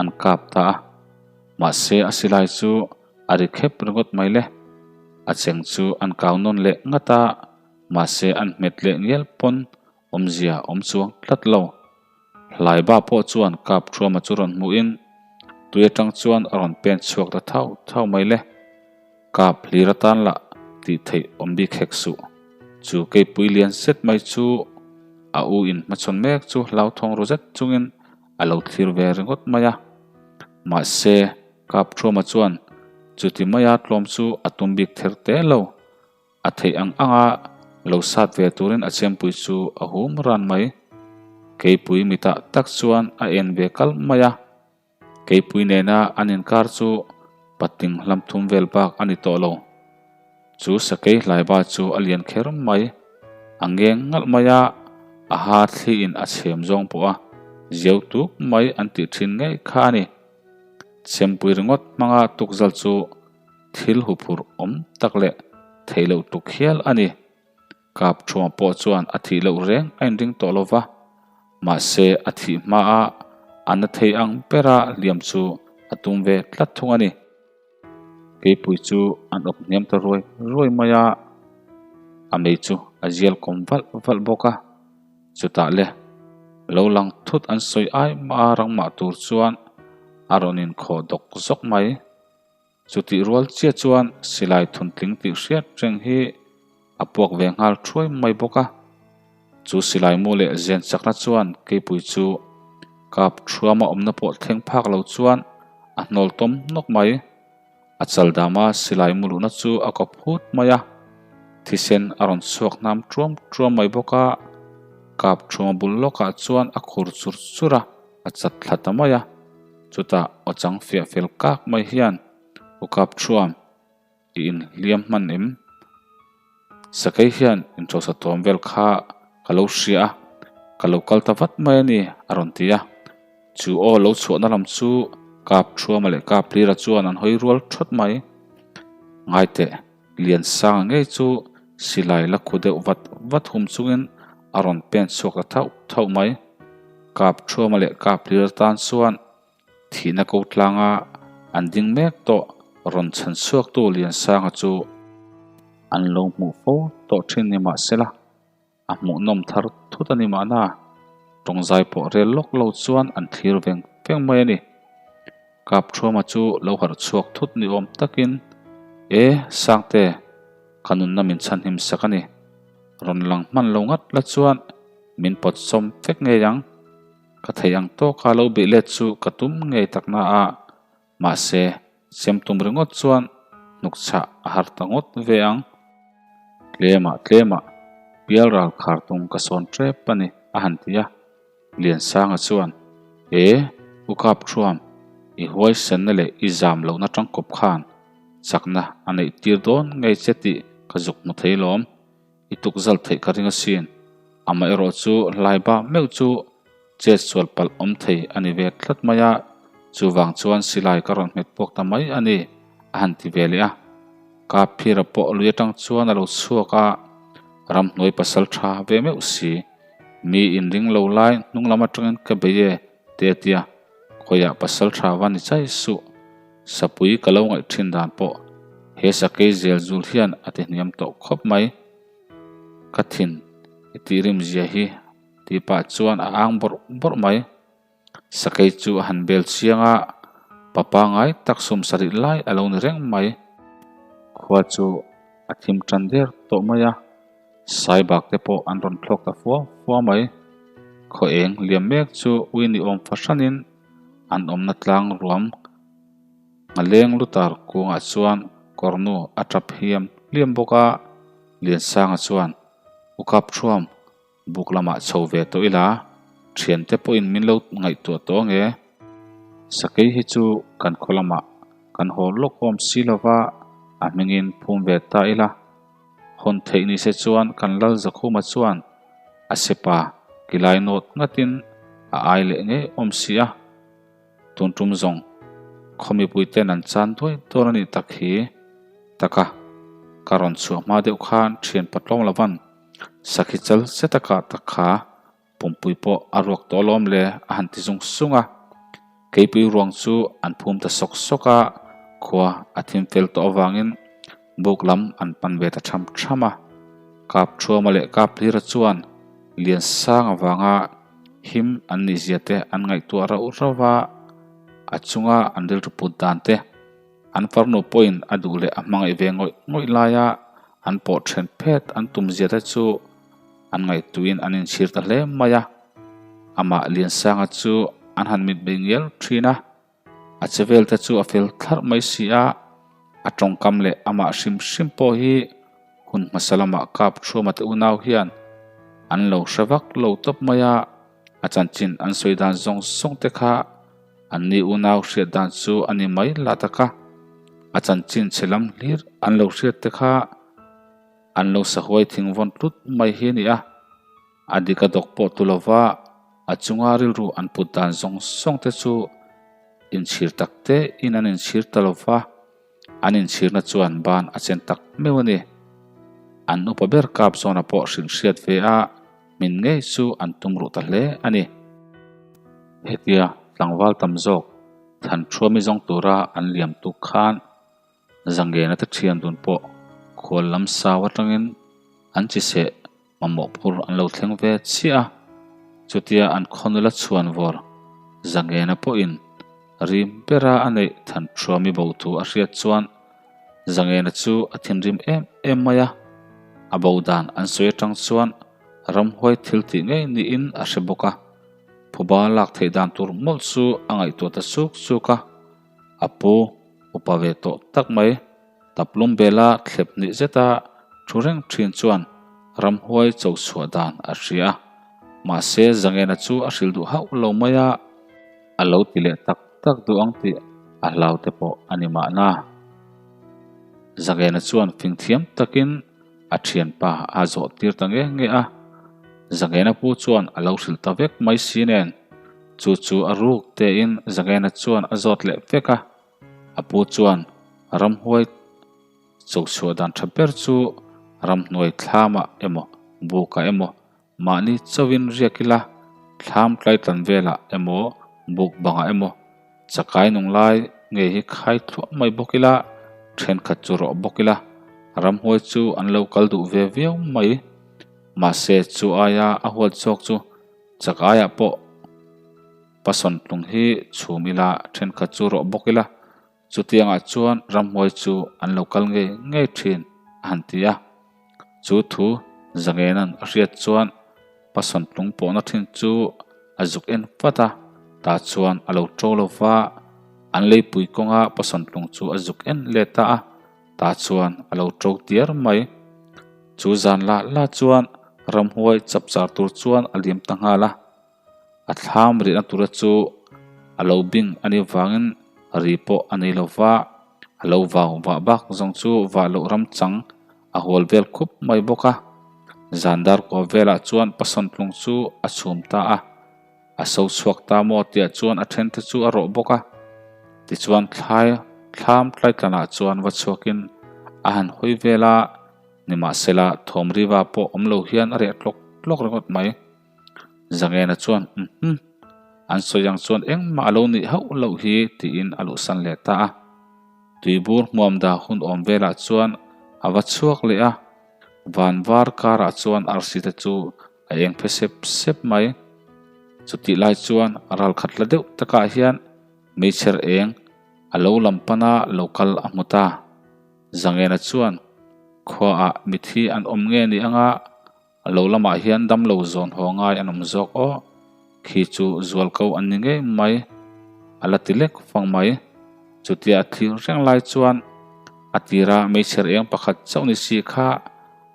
an kap ta a, mahse a silai chu a ri khep ringawt mai le. A cheng chu an kau nawn leh ngat a, mahse an hmet leh ngial pawn awmzia awm chuang tlat lo. Hlaiba pawh chuan kap Thuama chu rawn hmuhin tui atang chuan a rawn pen chhuak ta thau thau mai le. Kap hlir atan lah tih theih awm bik hek suh. Chu keipui lian set mai chu a u in hmachhawn mek chu hlauthawng ru zet chungin a lo thlir ve ringawt mai a. Mahse, Kap Thuama chuan chuti maia tlawm chu a tum bik ther te lo. A theih ang anga lo sat ve turin a chempui chu a hum ran mai. Keipui mitah tak chuan a en ve kal mai a. Keipui nena an inkar chu patling hlam thum vel bak a ni tawh lo. Chu sakei hlaiba chu a lian kher mai. A ngeng ngalh mai a, a ha thliin a chhem zawng pawh a ziau tuk mai an tih thin ngei kha a ni. Chempui ringawt hmanga tukzal chu thil huphurh awm tak leh theih loh tuk hial a ni. Kap Ṭhuama pawh chuan a thih loh reng a inring tawh lo va, mahse a thih hmaa a na thei ang bera hliam chu a tum ve tlat thung a ni. Keipui chu an awp hniam ta ruai ruai mai a, a mei chu a zial kawm valh valh bawk a. Chutah le, lo lang thut an sawi ai mah a rangmah tur chuan a rawn inkhawh dawk zawk mai. Chutih rual chiah chuan silai thuntling tih hriat reng hi a puak ve nghal thuai mai bawk a. Chu silai mu leh zen chakna chuan keipui chu kap thuama awmna pawh thleng phak lo chuan a hnawl tawm nawk mai. A chal dama silai mu luhna chu a kawp hut mai a, thisen a rawn chhuak hnam tuam tuam mai bawk a. Kap thuama bul lawkah chuan a khur chur chur a, a chat thla ta mai a. Chutah aw chang fiah fel kak mai hian, U Kap Thuam, i inhliam hman em? Sakei hian inṭawsa tawm vel kha ka lo hria a, ka lo kal ta vat mai a ni, a rawn ti a. Chu aw lo chhuahna lam chu Kap Thuama leh Kap Hlira chuan an hawi rual ṭhawt mai. Ngaiteh, Liansanga ngei chu silai la khu deuh vat vat hum chungin a rawn pen chhuak ta thauh thauh mai. Kap Thuama leh Kap Hlira tan chuan thihna ko tlanga an ding mek tawh rawn chhan chhuaktu Liansanga chu an lo hmuh fo tawh thin ni mahsela a hmuhnawm thar thut a ni mahna tawngzai pawh rel lawk lo chuan an thlir veng veng mai a ni. Kap Thuama chu lo harh chhuak thut ni awm takin, E, Sangte, ka nunna min chhanhim sak a ni. Rawn lang hman lo ngat la chuan min pawt sawm vek ngei ang. Ka theih ang tawka lo bih let chu ka tum ngei tak na a, mahse, sem tum ringawt chuan hnuk chhah a har ta ngawt ve ang. Tlemah tlemah pial ral khar tung ka sawn tep a ni, a han ti a. Liansanga chuan, E, U Kapthuam, i huaisenna leh i zam lohna tangkawp khan chakna a neih tir dawn ngei che tih ka zuk hmu thei lawm. I tuk zal theih ka ring asin. Amaherawh chu hlaiba meuh chu chet sual palh awm thei a ni ve tlat mai a, chuvang chuan silai ka rawn hmet puak ta mai a ni, a han ti ve leh a. Kap phira pawh lui atang chuan a lo chhuak a, ramhnuai pasal tha ve meuh si. Mi inring lo lai hnung lam atangin ka bei e, te a ti a, khawiah pasal tha va ni chai suh. Sapui ka lo ngaih thin dan pawh he sakei zel zul hian a ti hniam tawh khawp mai. Ka thin i tih rim zia hi tih pah chuan a ang bawrh bawrh mai. Sakei chu a han bel chiang a, pa pangai tak sum sarih lai a lo ni reng mai. Khua chu a thim tan der tawh mai a, saibak te pawh an rawn thlawk ta fua fua mai. Khaw eng liam mek chu ui ni awm fahranin An awmna tlang ruam a leng lutar kungah chuan kawrnu a tap hiam hliam bawk a, Liansanga chuan U Kapthuam buk lamah chho ve tawh ila, thiante pawhin min lo ngaihtuah tawh ange. Sakei hi chu kan khaw lamah kan haw lawk awm si lova a hmingin phum ve ta ila. Hawn theih ni se chuan kan Lal Zakhuma chuan a sepa kilai nawt ngatin a ai leh ngei awm si a. Tun tum zawng khaw mipui ten an chan duai dawn a nih tak hi. Taka ka rawn chhuah hma deuh khan thian patlawng lovan sakhi chal se takah tak kha Pumpui pawh a ruak tawh alawm le a han ti zung sung a. Keipui ruang chu an phum ta sawk sawk a, khua a thim fel tawh avangin buk lam an pan ve ta tham tham a. Kap Thuama leh Kap Hlira chuan Liansang avanga him an nih zia te an ngaihtuah rauh rauh a, a chunga an rilru put dan te an farnu pawhin a duh leh a hmangaih ve ngawih ngawih laia an pawh then phet an tum zia te chu An ngaihtuin an inchhir ta hle mai a, amah Liansanga chu an han mit bei ngial thin a, a che vel te chu a fel thlarh mai si a, a tawngkam leh amah hrim hrim pawh hi hun hmasa lamah kap Thuama te unau hian an lo hre vak lo tawp mai a, a chanchin an sawi dan zawng zawng te kha an ni unau hriat dan chu a ni mai lah tak a, a chanchin chhe lam hlir an lo hriat te kha. An lo sahuai thing vawn tlut mai hi a ni a, a dik a dawk pawh tu lova a chunga rilru an put dan zawng zawng te chu inchhir tak te in an inchhir ta lova, an inchhirna chuan ban a chen tak meuh a ni. An upa ber kap zawna pawh hrilh hriat ve a, min ngei chu an tum ruh ta hle a ni. Hetia tlangval tam zawk Thanthuami zawng tura an liam tuk khan Zangena te thian dun pawh khual lam sau atangin an chi seh mamawh phur an lo thleng ve chiah a, chutia an khawnula chhuan vawr Zangena pawhin rim bera a neih Thanthuami bo thu a hriat chuan Zangena chu a thinrim em em mai a, a bo dan an sawi atang chuan ramhuai thil tih ngei niin a hre bawk a, phuba lak theih dan tur mawlh chu a ngaihtuah ta suk suk a, a pu upa ve tawh tak mai taplum bela thlep hnih zeta thu reng thin chuan ramhuai cho chhuah dan a hria a, mahse Zangena chu a hrilh duh hauh lo mai a, a lo ti leh tak tak duh ang tih a hlau te pawh a ni mahna. Zangena chuan fing thiam takin a thianpa a zawh tir ta nge nge a, Zangena pu chuan a lo hrilh ta vek mai si nen chu chu a ruk tein Zangena chuan a zawt leh vek a, a pu chuan ramhuai cho chhuah dan tha ber chu ramhnuai thlamah emaw bukah emaw Mahni chauhin riak ila, thlam tlaitlan velah emaw, buk bangah emaw, chakai nung lai ngei hi khai thluah mai bawk ila, thenkhat chu rawh bawk ila, ramhuai chu an lo kal duh ve viau mai. Mahse, chu aia a huat zawk chu chakaiah pawh pasawntlung hi chhum ila, thenkhat chu rawh bawk ila, Chutiangah chuan ramhuai chu an lo kal ngei ngei thin a han ti a. Chu thu Zangena'n a hriat chuan Pasawntlung pawhna thin chu a zuk en vat a, tah chuan a lo to lo va, an leipui kawnga Pasawntlung chu a zuk en let ta a, tah chuan a lo to diar mai. Chu zan lah lah chuan ramhuai chapchar tur chuan a liam ta nghal a. A thlam rihna tura chu a lo bing a nih vangin ri pawh a nei lo va, a lo vau vah bak zawng chu vah loh ram chang a hual vel khup mai bawk a. Zan dar kua velah chuan Pasawntlung chu a chhum ta a, a so chhuak ta maw tihah chuan a thente chu a rawh bawk a. Tichuan thlai thlam tlaitlanah chuan va chhuakin a han hawi vel a, nimahsela thawm riva pawh awm lo hian a reh tlawk tlawk ringawt mai. Zangena chuan, Umm, an sawi ang chuan engmah a lo nih hauh loh hi, tiin a luhsan leh ta a. Tuibur hmuam dah hun awm velah chuan a va chhuak leh a, van var karah chuan arsi te chu a eng phe sep sep mai. Chutih lai chuan ral khat la deuh takah hian meichher eng a lo lam pana lo kal a hmu ta. Zangena chuan, Khuaah mithi an awm nge ni anga? A lo lamah hian damlo zawn haw ngai an awm zawk aw, khi chu zual ko an ni ngei mai, a la ti lek fang mai. Chutia a thlir reng lai chuan a tira meichher eng pakhat chauh ni si kha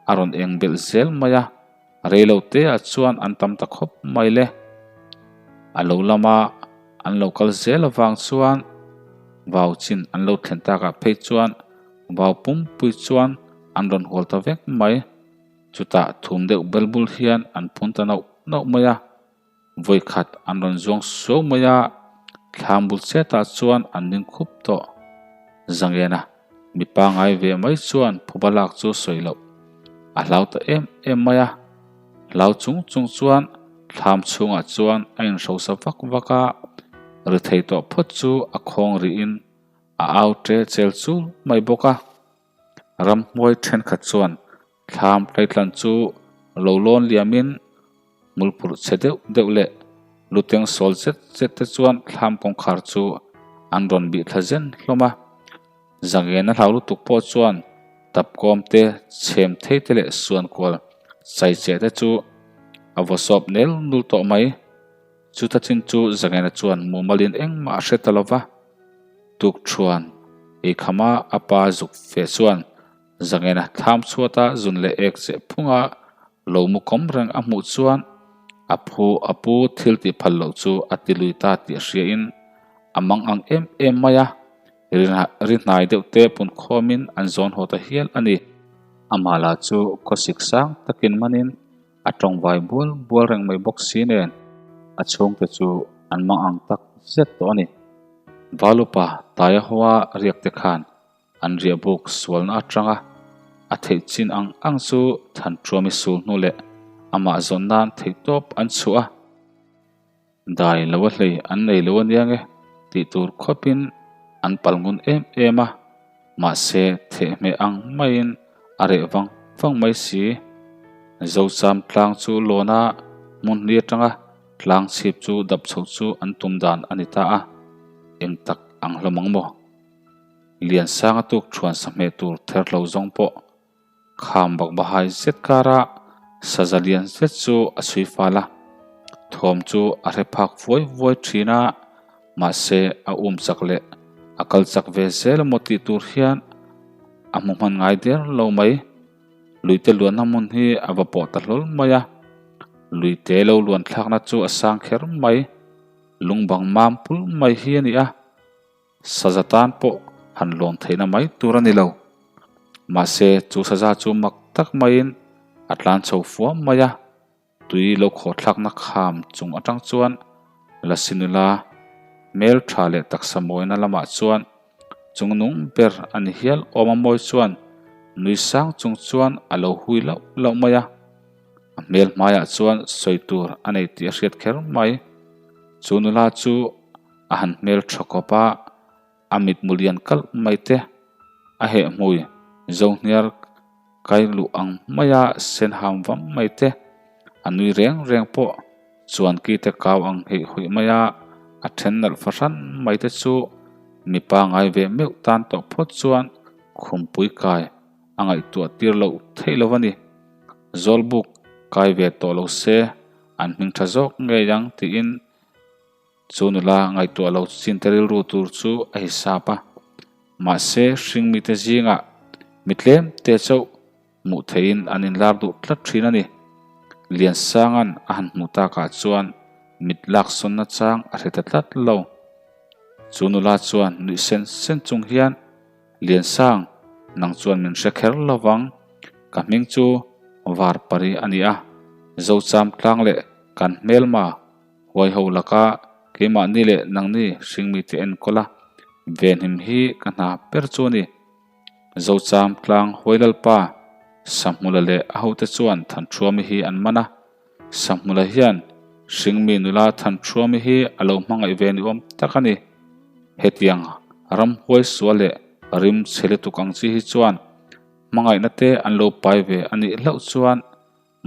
a rawn eng belh zel mai a, reilo te ah chuan an tam ta khawp mai le. A lo lama an lo kal zel avang chuan vau chin an lo thlen takah phei chuan vau pumpui chuan an rawn hual ta vek mai. Chutah thum deuh bel bul hian an phun ta nauh nauh mai a, vawi khat an rawn zuang suau mai a, thlam bul chetah chuan an ding khup tawh. Zangena mi pangai ve mai chuan phuba lak chu sawi loh a hlau ta em em mai a, hlau chung chung chuan thlam chhungah chuan a inhrosa vak vak a, ri thei tawh phawt chu a khawng rihin a au ṭe chel chul mai bawk a. Ramhnuai thenkhat chuan thlam tlaitlan chu lo lawn liamin hmulphurh chhe deuh deuh leh luteng sawl zet zet te chuan thlam kawngkhar chu an rawn bih thla zen hlawm a. Zangena hlau lutuk pawh chuan tapkawm te, chhem thei te leh suan kual chai cheh te chu a vaw sawp nel nul tawh mai. Chuta chin chu Zangena chuan mumalin engmah a hre ta lo va. Tukṭhuan eikhama a pa zuk fe chuan Zangena thlam chhuata zun leh ek cheh phunga lo mu kawm reng a hmuh chuan a phu a pu thil tih phal loh chu a ti lui ta tih a hriain a mang ang em em mai a, ri hnai deuh te pun khawmin an zawn haw ta hial a ni. Amah lah chu khawsik sang takin manin A tawngvai bual bual reng mai bawk si nen a chhungte chu an mang ang tak zet tawh a ni. Valupa Taiahoa riak te khan an riah buk sualna atanga A theih chin ang ang chu Thanṭuami sul hnu leh amah zawn nan theihtawp an chhuah a. Dai lo a hlei an nei lo aniang e tih tur khawpin an pal ngun em em a, mahse thehhmeh ang maiin a reh vang vang mai si. Zocham tlang chu lawna hmun hli atanga tlang chhip chu dap chhoh chu an tum dan a ni ta a, eng tak ang hlawm ang maw? Liansanga tuk thuan sahmeh tur ther hlo zawng pawh Kham bak bahai zet kara saza lian zet chu a chhui fal a, thawm chu a hre phak vuai vuai thin a, mahse a um chak leh a kal chak ve zel emaw tih tur hian a hmu hman ngai der lo mai. Luite luanna hmun hi a va pawh ta hlawl mai a, luite lo luan thlakna chu a sang kher mai, lungbang mam pul mai hi a ni a. Saza tan pawh han lawn theihna mai tur a ni lo. Mahse, chu saza chu mak tak maiin a tlan chho fuam mai a, tui lo khawhthlakna kham chung atang chuan Lasi nula hmel tha leh taksa mawina lamah chuan chung nung ber a ni hial awm a mawi chuan nui sang chung chuan a lo hui lauh lauh mai a. A hmel hmaiah chuan sawi tur a nei tih a hriat kher mai. Chu nula chu A han hmel tha kawp a, a mitmu lian kalh mai te, a heh hmui zohniar kai luh ang maia sen ham vam mai te, a nui reng reng pawh chuan ki te kau ang heih huih maia a then nalh fahran mai te chu mipa ngai ve meuh tan tawh phawt chuan khumpui kai a ngaihtuah tir loh theih lo a ni. Zawlbuk kai ve tawh lo se an hming tha zawk ngei ang tiin Chu nula ngaihtuah lo chin te rilru tur chu a hisap a, mahse hringmite zingah mi tlem te chauh hmuh theihin an inlar duh tlat thin a ni. Liansanga'n a han hmuh takah chuan mit laksawnna chang a hre ta tlat lo. Chu nula chuan nuih sen sen chung hian, Liansang, nang chuan min hre kher lo vang, ka hming chu Varpari a ni a, Zocham tlang leh kan hmelma Huai ho laka keimahni leh nangni hringmite enkawl a, venhim hi ka hna ber chu a ni. Zocham tlang Huai Lalpa, Sahmula leh a hote chuan Thanṭhuami hi an man a. Sahmula hian hringmi nula Thanṭhuami hi a lo hmangaih ve ni awm tak a ni. Hetiang ramhuai sual leh rim chhe lutuk ang chi hi chuan hmangaihna te an lo pai ve a nih hlauh chuan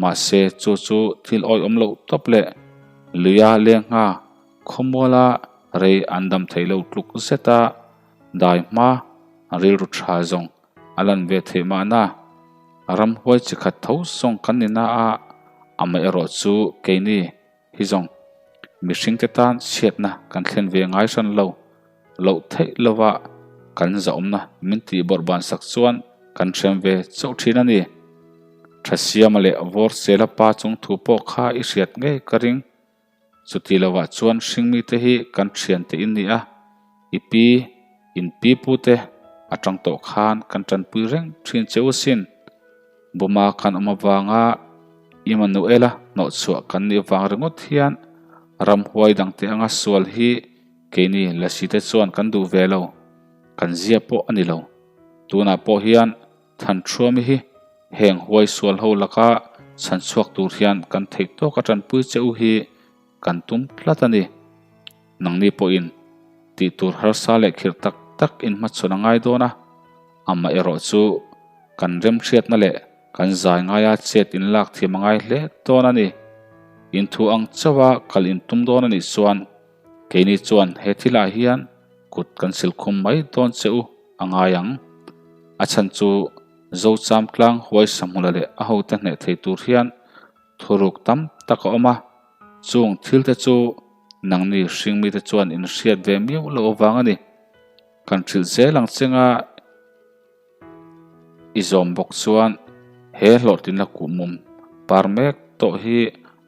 Mahse, chu chu thil awihawm loh tawp leh luia lengngha khawmuala rei an dam theih lo tluk zeta dai hma rilru tha zawng a lan ve theih mahna ramhuai chi khat tho sawng kan ni na a, amaherawh chu keini hi zawng mihringte tan chhiatna kan thlen ve ngai hran lo loh theih lova kan zahawmna min tih bawrh ban sak chuan kan hrem ve chauh thin a ni. Thasiama leh Vawrsela pa chung thu pawh kha i hriat ngei ka ring. Chuti lovah chuan hringmite hi kan thiante in ni a, i pi, in pi pute atang tawh khan kan tanpui reng thin che u sin. Buma kan awm avanga Immanuela hnawhchhuah kan nih vang ringawt hian ramhuai dangte anga sual hi Keini Lasi te chuan kan duh ve lo, kan zia pawh a ni lo. Tunah pawh hian Thanṭhuami hi heng huai sual ho laka chhan chhuak tur hian kan theih tawk a ṭanpui che u hi kan tum tlat a ni. Nangni pawhin tih tur harsa leh khirh tak tak in hmachhawn a ngai dawn a, amaherawh chu kan remhriatna leh Kan zai ngaia chet in lak thiam a ngai hle dawn a ni. In thu ang chauha kal in tum dawn a nih chuan keini chuan he thilah hian kut kan silkhum mai dawn che u a ngai ang. A chhan chu Zocham tlang huai Sahmula leh a hote hneh thei tur hian thuruk tam tak a awm a, chung thil te chu nangni hringmite chuan in hriat ve miau loh avang a ni. Kan hrilh zel ang chenga. I zawm bawk chuan he hlawhtlinna kuhmum par mek tawh hi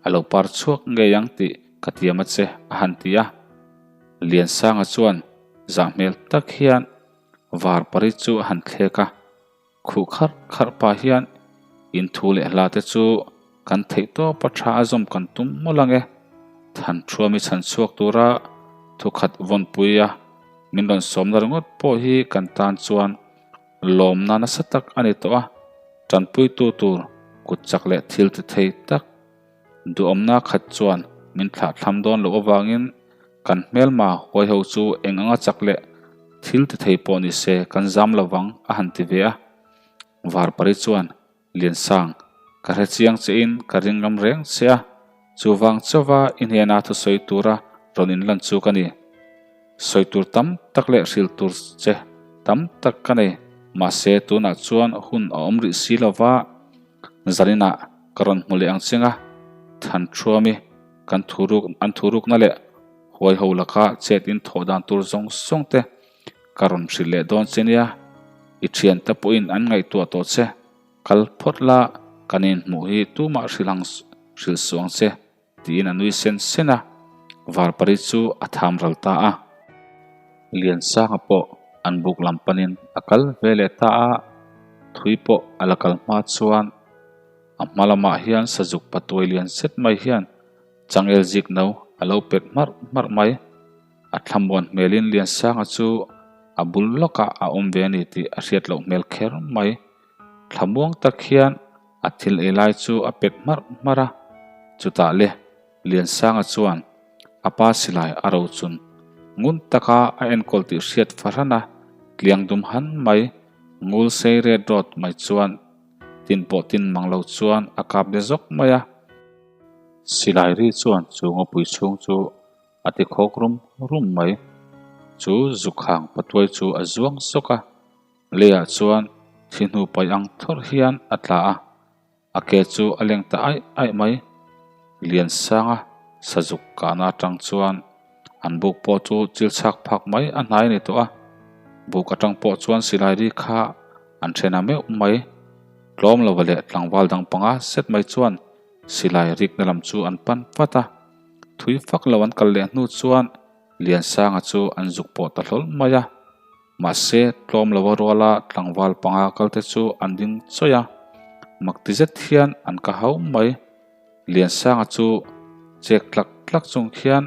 a lo par chhuak ngei ang tih ka tiam a che a han ti a. Liansanga chuan zah hmel tak hian var pari chu a han thlek a, khuh kharh kharh pah hian in thu leh hla te chu kan theih tawp a tha a zawm kan tum mawlh ang e. Thanṭhuami chhan chhuak tura thukhat vawnpui a Min rawn sawmna ringawt pawh hi kan tan chuan lawmna nasa tak a ni tawh a. Tanpuitu tur kut chak leh thil ti thei tak duhawmna khat chuan min thlah thlam dawn loh avangin kan hmelma huai ho chu eng anga chak leh thil ti thei pawh ni se kan zam lo vang a han ti ve a. Varpari chuan Liansang, ka hre chiang che in ka ring ngam reng che a, chuvang chauva i hnena thusawi tura rawn inlan chu ka ni. Sawi tur tam tak leh hrilh tur che tam tak ka nei, mahse tunah chuan hun a awm rih si lova, zaninah ka rawn hmu leh ang cheng a, Thanṭhuami kan thuruk an thurukna leh huaiho laka chet in thawh dan tur zawng zawng te ka rawn hrilh leh dawn che nia, i thiante pawhin an ngaihtuah tawh che, kal phawt la kan inhmuh hi tumah hrilh ang hrilh suh ang che. Tiin a nui sen sen a, Varpari chu a tham ral ta a. Liansanga pawh an buk lam panin a kal ve leh ta a, thui pawh a la kal hma chuan a hma lamah hian sazuk patuai lian zet mai hian changel zik no a lo pet hmarh hmarh mai. A thlamuan hmelin Liansanga chu a bul lawkah a awm ve a ni tih a hriat loh hmel kher mai. Thlamuang tak hian a thil ei lai chu a pet hmarh hmarh a, chutah le Liansanga chuan a pa silai a ro chun ngun taka a enkawl tih hriat fahran a, tliang dum han mai ngul sei ret rawt mai chuan tin pawh tin mang lo chuan a kap de zawk mai a. Silai ri chuan chu ngawpui chhung chu A ti khawk rum rum mai. Chu zukhang patuai chu a zuang zawk a, leiah chuan thi hnu paih ang thawrh hian a tla a, a ke chu a leng ta aih aih mai. Liansanga sazuk kahna atang chuan an buk pawh chu chil chhak phak mai a hnai a ni tawh a, buk atang pawh chuan silai ri kha an then a meuh mai. Tlawm lova leh tlangval dang panga set mai chuan silai rikna lam chu an pan vat a. Thui fak lo an kal leh hnu chuan Liansanga chu an zuk pawh ta hlawl mai a. Mahse, tlawm lova ruala tlangval panga kalte chu an ding chawih a, mak ti zet hian an ka hau mai. Liansanga chu chek tlak tlak chung khian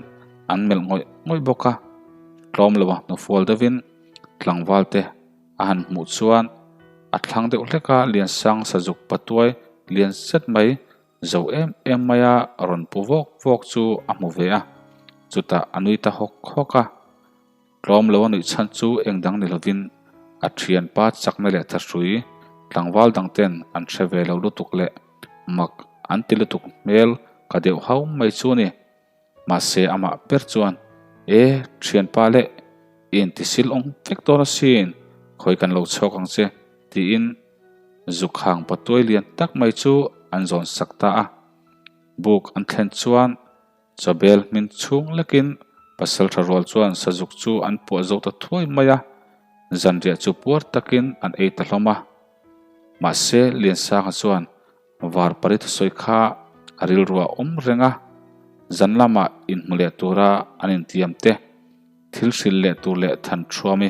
an melh ngawih ngawih bawk a. Tlawm lova hnufual deuhin tlangvalte a han hmuh chuan a thlang deuh hlek a, Liansang sazuk patuai lian zet mai Zo em em maia rawn pu vawk vawk chu a hmu ve a, chutah a nui ta hawk hawk a. Tlawm lo a nuih chhan chu eng dang ni lovin a thianpa chakna leh thahrui tlangval dang ten an hre ve lo lutuk leh mak an ti lutuk hmel ka deuh hau mai chu a ni. Mahse amah ber chuan, E, thianpa leh i intisil awng vek dawn asin, khawi kan lo chhuak ang che, tiin Zukhang patuai lian tak mai chu an zawn sak ta a. Buk an thlen chuan chawbel hmin chhung lekin pasaltha rual chuan sazuk chu an puah zo ta thuai mai a, zanriah chu puar takin an ei ta hlawm a. Mahse Liansanga chuan Varpari thusawi kha a rilru a awm reng a, zan lamah inhmu leh tura an intiam te, thil hrilh leh tur leh than thuami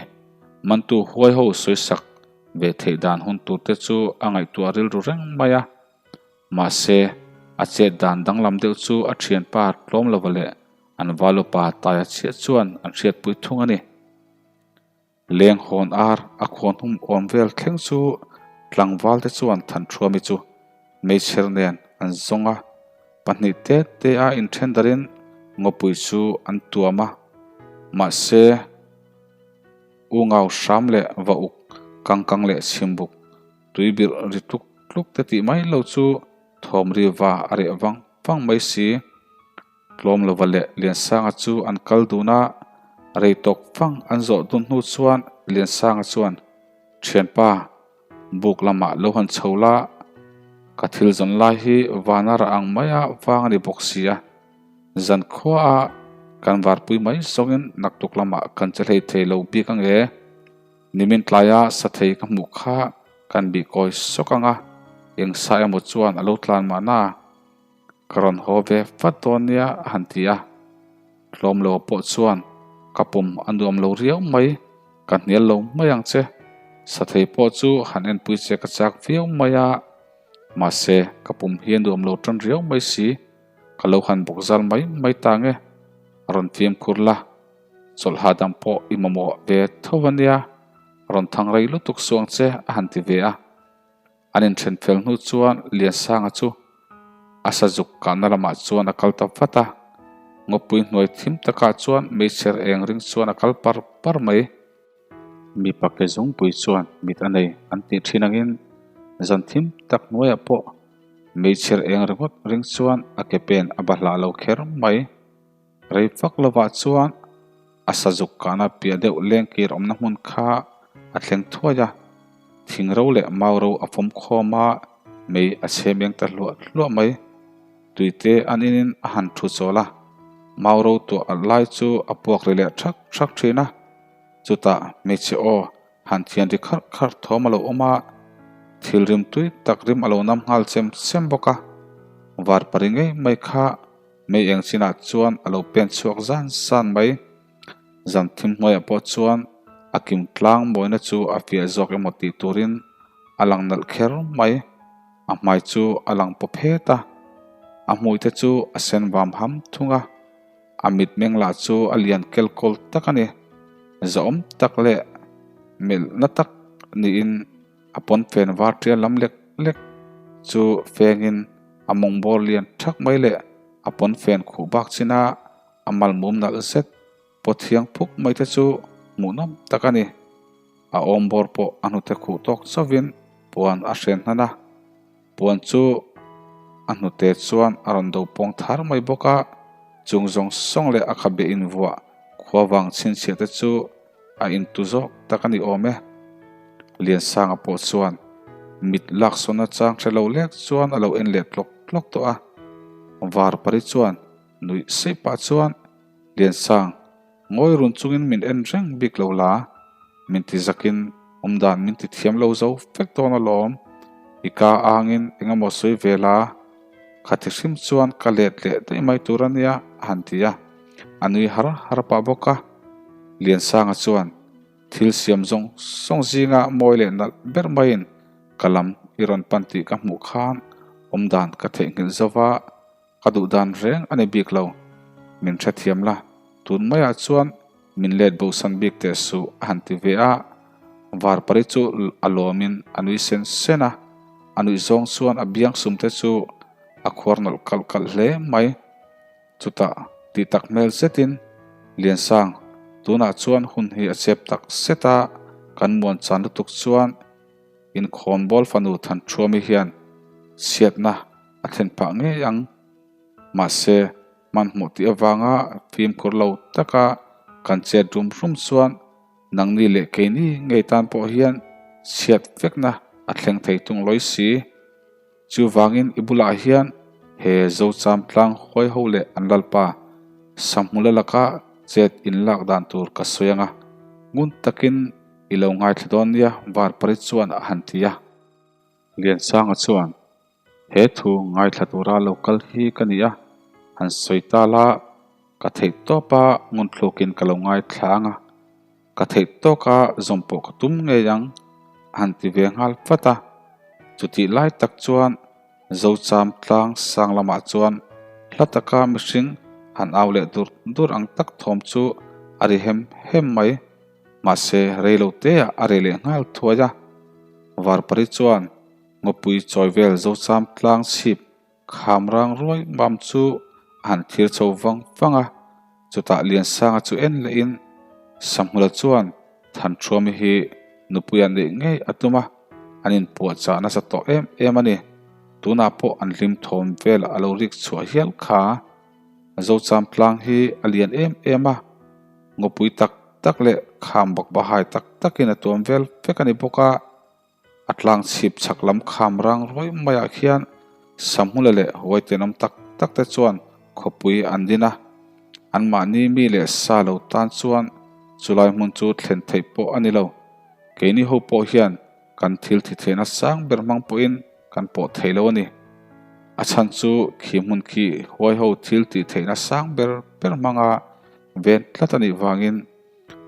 mantu huai ho sawisak ve theih dan hun tur te chu a ngaihtuah rilru reng mai a. Mahse, a chet dan danglam deuh chu a thianpa tlawm lova leh an valupa taia chhiah chuan an hriatpui thung a ni. Leng hawn ar a khawn hum awm vel thleng chu tlangval te chuan Thanṭhuami chu meichher nen an zawng a, pahnih te te a inthen darin ngawpui chu an tuam a, mahse u ngau hram leh va uk kang kang leh chhimbuk tui birh ri tluk tluk te tih mai lo chu thawm ri va a reh vang vang mai si. Tlawm lova leh Liansanga chu an kal dun a, rei tawk fang an zawh dun hnu chuan Liansanga chuan, Thianpa, buk lamah lo han chho la, ka thil zawn lai hi vana rah ang maia vang a ni bawk si a, zan khuaah kan varpui mai zawngin naktuk lamah kan che hlei thei lo bik ang e. Nimin tlaia sathei ka hmuh kha kan bih kawi sawk ang a, eng sa emaw chuan a lo tlan mahna. Ka rawn haw ve vat dawn nia a han ti a, hlawm lo pawh chuan ka pum a nuam lo riau mai, ka hnial lo mai ang che, sathei pawh chu han enpui che ka chak viau mai a, mahse ka pum hi a nuam lo tan riau mai si, ka lo han bawk zal mai mai ta nge, a rawn fimkhur la, chawlh hahdam pawh i mamawh ve tho a nia, rawn thang rei lutuk suang che a han ti ve a. An inthen fel hnu chuan Liansanga chu a sazuk kahna lamah chuan a kal ta vat a. Ngawpui hnuai thim takah chuan meichher eng ring chuan a kal par par mai. Mipa ke zungpui chuan mit a nei an tih thin angin zan thim tak hnuaiah pawh meichher eng ringawt ring chuan a ke pen a bahlah lo kher mai. Rei fak lovah chuan a sazuk kahna piah deuh lengkir awmna hmun kha a thleng thuai a, thing ro leh mau ro a fawm khawm a, mei a chhem eng ta hluah hluah mai. Tuite an inin a han thu chawl a, mau ro tuah alh lai chu a puak ri leh thak thak thin a. Chutah hmeichhe aw han thian ri kharh kharh thawm a lo awm a, thil rim tui tak rim a lo nam nghal chem chem bawk a. Varpari ngei mai kha Mei eng chinah chuan a lo pen chhuak zan zan mai. Zan thim hnuaiah pawh chuan a kim tlang mawina chu a fiah zawk emaw tih turin a lang nalh kher mai. A hmai chu a lang paw phet a, a hmui te chu a sen vam ham thung a, a mitmeng lah chu a lian kel kawl tak a ni. Zahawm tak leh melhna tak niin A pawnfen var ṭial lam lek lek chu fengin a mawng bawr lian ṭhak mai leh a pawnfen khuh bak chin a, a mal mum nalh zet pawt thiang phuk mai te chu hmuhnawm tak a ni. A awm bawr pawh a hnute khuh tawk chauhin puan a hren hnan a, puan chu a hnute chuan a rawn do pawng thar mai bawk a, chung zawng zawng leh a khabe invuah khua vang chhinchhiah te chu A intu zawk tak a ni awm e. Liansanga pawh chuan mit laksawn achang hre lo lek chuan a lo en leh tlawk tlawk tawh a. Varpari chuan nuih seih pah chuan, Liansang, ngawi run chungin min en reng bik lo la, min ti zakin awmdan min ti thiam lo zo vek dawn alawm. I ka angin eng emaw sawi ve la, khati hrim chuan ka let leh daih mai tur a nia, a han ti a. A nui har har pah bawk a. Liansanga chuan thil siam zawng zawng zinga mawi leh nalh ber maiin ka lam i rawn pan tih ka hmuh khan awmdan ka theihnghilh zo va, ka duh dan reng a ni bik lo. Min hrethiam la, tun maiah chuan min let bosan bik teh suh a han ti ve a. Varpari chu a lawmin a nui sen sen a, a nuih zawng chuan a biang sum te chu a khuar nawlh kalh kalh hle mai. Chutah tih tak hmel zetin, Liansang, tunah chuan hun hi a chep tak zet a, kan muan chan lutuk chuan inkhawnbawl fanu Thanṭhuami hian chhiatna a thlen phah ngei ang. Mahse, hmanhmawh tih avanga fimkhur lo taka kan chet rum rum chuan nangni leh keini ngei tan pawh hian chhiat vekna a thleng thei tung lawi si. Chuvangin i bulah hian he Zocham tlang huai ho leh an lalpa Sahmula laka chet inlak dan tur ka sawi ang a, ngun takin i lo ngaithla dawn nia Varpari chuan a han ti a. Liansanga chuan, He thu ngaithla tura lo kal hi ka ni a, han sawi ta la, ka theih tawpa ngunthlukin ka lo ngaithla ang a, Ka theih tawka zawm pawh ka tum ngei ang, a han ti ve nghal vat a. Chutih lai tak chuan Zocham tlang sang lamah chuan hla taka mihring han au leh dur dur ang tak thawm chu a ri hem hem mai. Mahse rei lo teah a reh leh nghal thuai a. Varpari chuan ngawpui chawi vel Zocham tlang chhip Kham rang ruai mam chu a han thlir chho vang vang a, chutah Liansanga chu en lehin Sahmula chuan Thanṭhuami hi nupuia neih ngei a tum a, an inpuahchah nasa tawh em em a ni. Tunah pawh an hlim thawm vel a lo rik chhuah hial kha. Zocham tlang hi a lian em em a, ngawpui tak tak leh kham bakbahai tak takin a tuam vel vek a ni bawk a. A tlang chhip chhak lam kham rang ruai maiah khian Sahmula leh huai tenawm tak tak te chuan khawpui an din a, anmahni mi leh sa lo tan chuan chulai hmun chu thlen theih pawh a ni lo. Keini ho pawh hian kan thil thi theihna sang ber hmang pawhin kan pawh thei lo a ni. A chhan chu khi hmun khi huai ho thil tih theihna sang ber ber hmanga ven tlat a nih vangin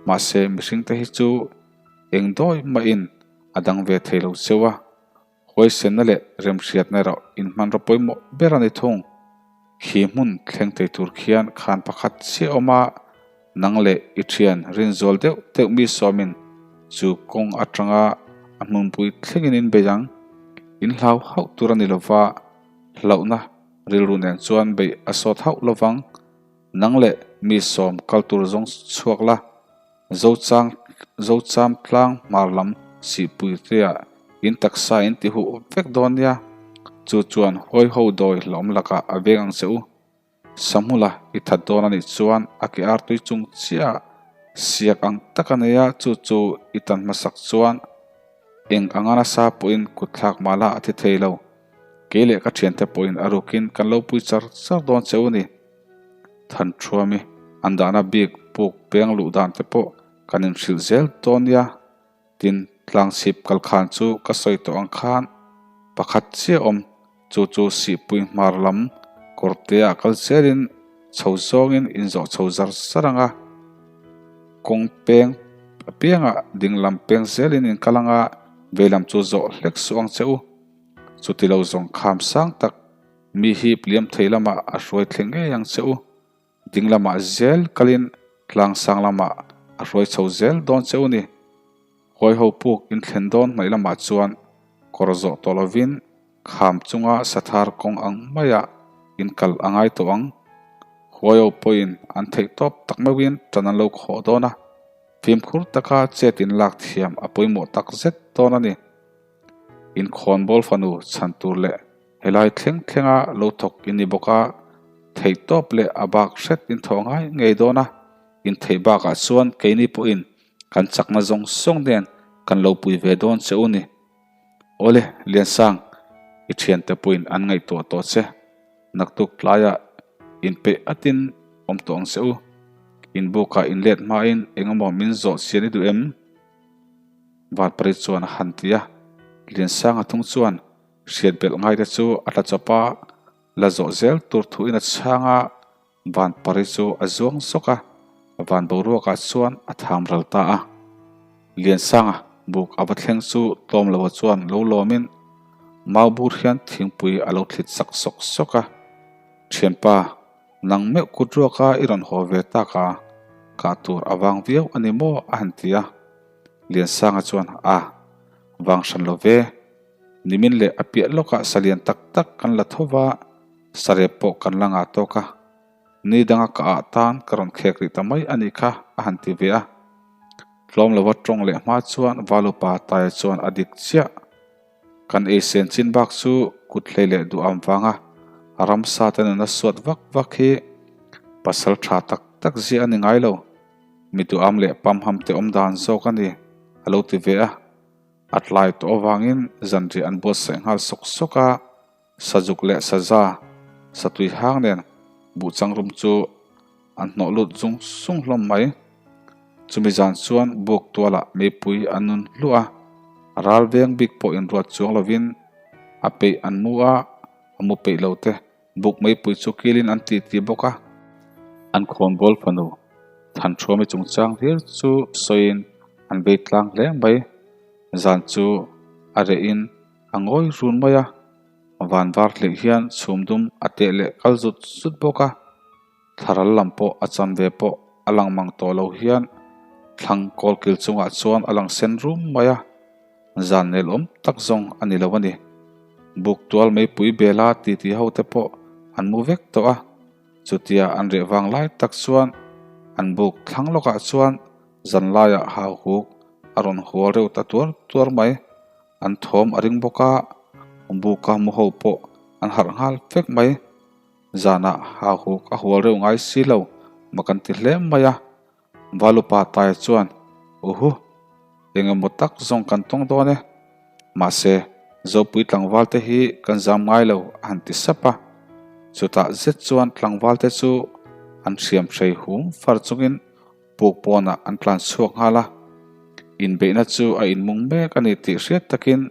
mahse mihringte hi chu Eng dawi mahin a dang ve thei lo cheu a, huaisenna leh remhriatna erawh inhmanraw pawimawh ber a ni thung. Khi hmun thleng thei tur khian khan pakhat chiah awm a, nang leh i thian rinzual deuh deuh mi sawmin chu kawng atanga a hmunpui thlengin in bei ang. In hlau hauh tur a ni lova, hlauhna rilru nen chuan beih a sawt hauh lovang. Nang leh mi sawm kal tur zawng chhuak la, Zochang Zocham tlang hmar lam sihpui tea in taksa in ti huh vek dawn nia. Chu chuan huai ho dawi hlawm lakah a veng ang che u. Samhula i that dawn a nih chuan a ke artui chung chiah siak ang tak a nei a, chu chu i tan hmasak chuan eng anga nasa pawhin kut thlak mahla a thi thei lo. Kei leh ka thiante pawhin a rukin kan lo pui char char dawn che u ni. Thanthuami an dahna bik puk peng luh dan te pawh kan inhrilh zel dawn nia. Tin, tlangchhip kal khan chu ka sawi tawh ang khan pakhat chiah awm, chu chu Sihpui hmar lam kawrte ah kal zelin chho zawngin inzawh chho zar zar ang a, kawng peng apiangah ding lam peng zelin in kal ang a, veilam chu zawh hlek suh ang che u. Chuti lo zawng kham sang tak mi hip liam thei lamah a hruai thleng ngei ang che u. Ding lamah zel kalin tlang sang lamah a hruai chho zel dawn che u ni. Huaiho puk inthlen dawn hnaih lamah chuan kawr zawh tawh lovin kham chunga sathar kawng ang maiah in kal a ngai tawh ang. Huaiho pawhin an theih tawp tak meuhin tan an lo khawh dawn a, fimkhur taka chet in lak thiam a pawimawh tak zet dawn a ni. Inkhawnbawl fanu chhan tur leh Helai thleng thlenga lo thawk i ni bawk a, theihtawp leh a bak hret in thawh ngai ngei dawn a, intheih bakah chuan keini pawhin kan chakna zawng zawng nen kan lo pui ve dawn che u ni. Awle, Liansang, i thiante pawhin an ngaihtuah tawh che. Naktuk tlaiah inpeih atin awm tawh ang che u. Inbukah inlet hmain engemaw min zawh chian i duh em? Vanpari chuan a han ti a, Liansanga thung chuan Hriat belh ngaite chu a tla chawp a, la zawh zel tur thuin a chhang a, van pari chu a zuang zawk a, van boruakah chuan a tham ral ta a. Liansanga buk a va thleng chu tlawm loa chuan lo lawmin mau bur hian thingpui a lo thlit sak sawk sawk a, Thianpa, nang meuh kut ruaka i rawn haw ve tak a, kah tur a vang viau a ni maw? a han ti a. Liansanga chuan, A, vang hran lo ve. Nimin leh a piah lawkah salian tak tak kan la tho va, sarep pawh kan la ngah tawk a. Ni danga ka ah tan ka rawn khek rih ta mai a nih kha, a han ti ve a. Tlawm lova tawng leh hma chuan Valupa Taia chuan a dik chiah. Kan ei sen chin bak chu kut hlei leh duham vanga ramsa te nuna suat vak vak hi pasal tha tak tak ziah a ni ngai lo. Mi duham leh pamham te awm dan zawk a ni, a lo ti ve a. A tlai tawh avangin zanriah an buatsaih nghal sawk sawk a, sazuk leh saza, satui hang nen buhchang rum chu an hnawh lut zung zung hlawm mai. Chumi zan chuan buk tualah meipui an nun hluah a, ral veng bik pawh inruat chuang lovin a peih an mu a, a mu peih lo te Buk meipui chu kilin an ti ti bawk a. An khawnbawl fanu Thanṭhuami chungchang hlir chu sawiin an vei tlang hle mai. Zan chu a rehin a ngawi run mai a, van var hleih hian chhum dum a teh leh kal zut zut bawk a. Thlaral lam pawh a cham ve pawh a lang mang tawh lo hian thlang kawlkil chungah chuan a lang sen rum mai a. Zan nelawm tak zawng a ni lo a ni. Buk tual meipui bela titi ho te pawh an mu vek tawh a, chutia an reh vang lai tak chuan an buk thlang lawkah chuan zan laiah hau huk a rawn hual reuh ta tuar tuar mai. An thawm a ring bawk a, buka mu ho pawh an harh nghal vek mai. Zanah hau huk a hual reuh ngai si lo mak an ti hle mai a. Valupa Taia chuan, Uhu, eng emaw tak zawng kan tawng dawn e. Mahse, Zopui tlangval te hi kan zam ngai lo a han ti sap a. Chutah zet chuan tlangval te chu an hriam hrei hum far chungin puk pawnah an tlan chhuak nghal a. Inbeihna chu a inmung mek a ni tih hriat takin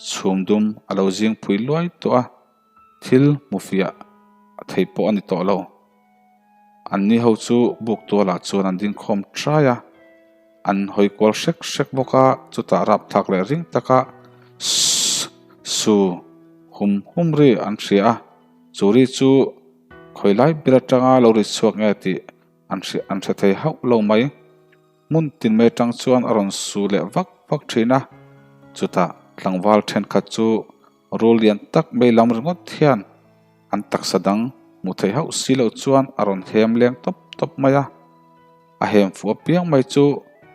chhum dum a lo zing phui luai tawh a. Thil hmufiah a theih pawh a ni tawh lo. Anni ho chu buk tualah chuan an dingkhawm trai a, an hawi kual hrek hrek bawk a, chutah rapthlak leh ring taka sss su hum hum ri an hria a, chu ri chu khawi lai ber atanga lo ri chhuak nge tih an hria an hre thei hauh lo mai. Hmun tin mai atang chuan a rawn su leh vak vak thin a, chutah tlangval thenkhat chu. Rul lian tak mai lam ringawt hian an taksa dang hmuh theih hauh si loh chuan a rawn hem leng tawp tawp mai a. A hem fuh apiang mai chu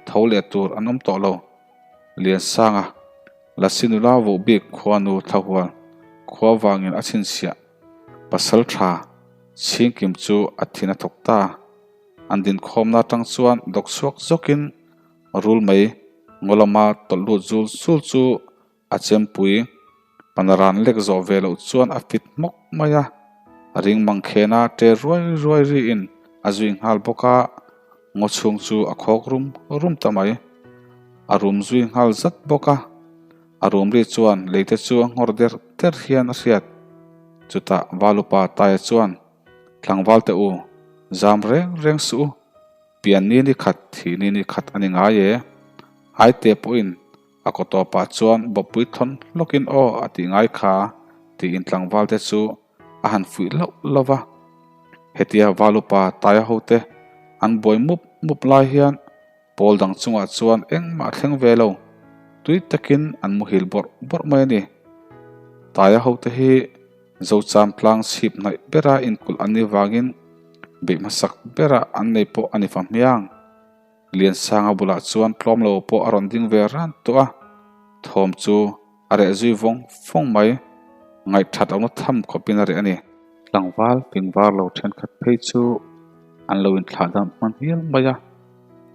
tho leh tur an awm tawh lo. Liansanga, Lasi nula vuh bik khuanu thlahual khua vangin a chhinchhiah pasal tha chhingkim chu a thin a thawk ta. An dinkhawmna atang chuan dawk chhuak zawkin rul mai ngaw lama tawlh lut zul zul chu A chempui panaran lek zawh ve loh chuan a fit hmawk mai a, ring mangkhena ṭe ruai ruai riin a zui nghal bawk a, ngaw chhung chu a khawk rum rum ta mai. A rum zui nghal zat bawk a, a rum ri chuan leite chu a nghawr der der hian a hriat. Chutah Valupa Taia chuan, Tlangval teh u, zam reng reng suh u, pian ni ni khat, thih ni ni khat a ni ngai e. Aite pawhin A kaw tawpah chuan bawppui thawn hlawkin aw a tih ngai kha tiin tlangval te chu a han fuih hlauh hlauh va. Hetia Valupa Taia hote an buai mup mup lai hian pawl dang chungah chuan engmah a thleng ve lo, tui takin an muhil bawrh bawrh mai a ni. Taia hote hi Zocham tlang chhip hnaih bera inkulh an nih vangin beih hmasak bera an nei pawh a ni fa hmiang. Liansanga bulah chuan tlawm lo pawh a rawn ding ve ran tawh a, thawm chu a reh zui vawng vawng mai. Ngaihthat lohna tham khawpin a reh a ni. Tlangval fingvar lo thenkhat phei chu an lo inthlah dam hman hial mai a,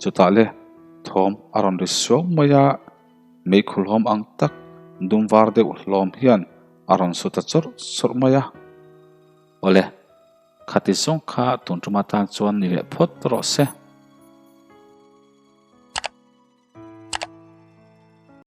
chutah le thawm a rawn ri suau mai a, meikhulhawm ang tak dum var deuh hlawm hian a rawn su ta chawrh chawrh mai a. Awle, Khati zawng kha tun tum atan chuan ni leh phawt rawh se.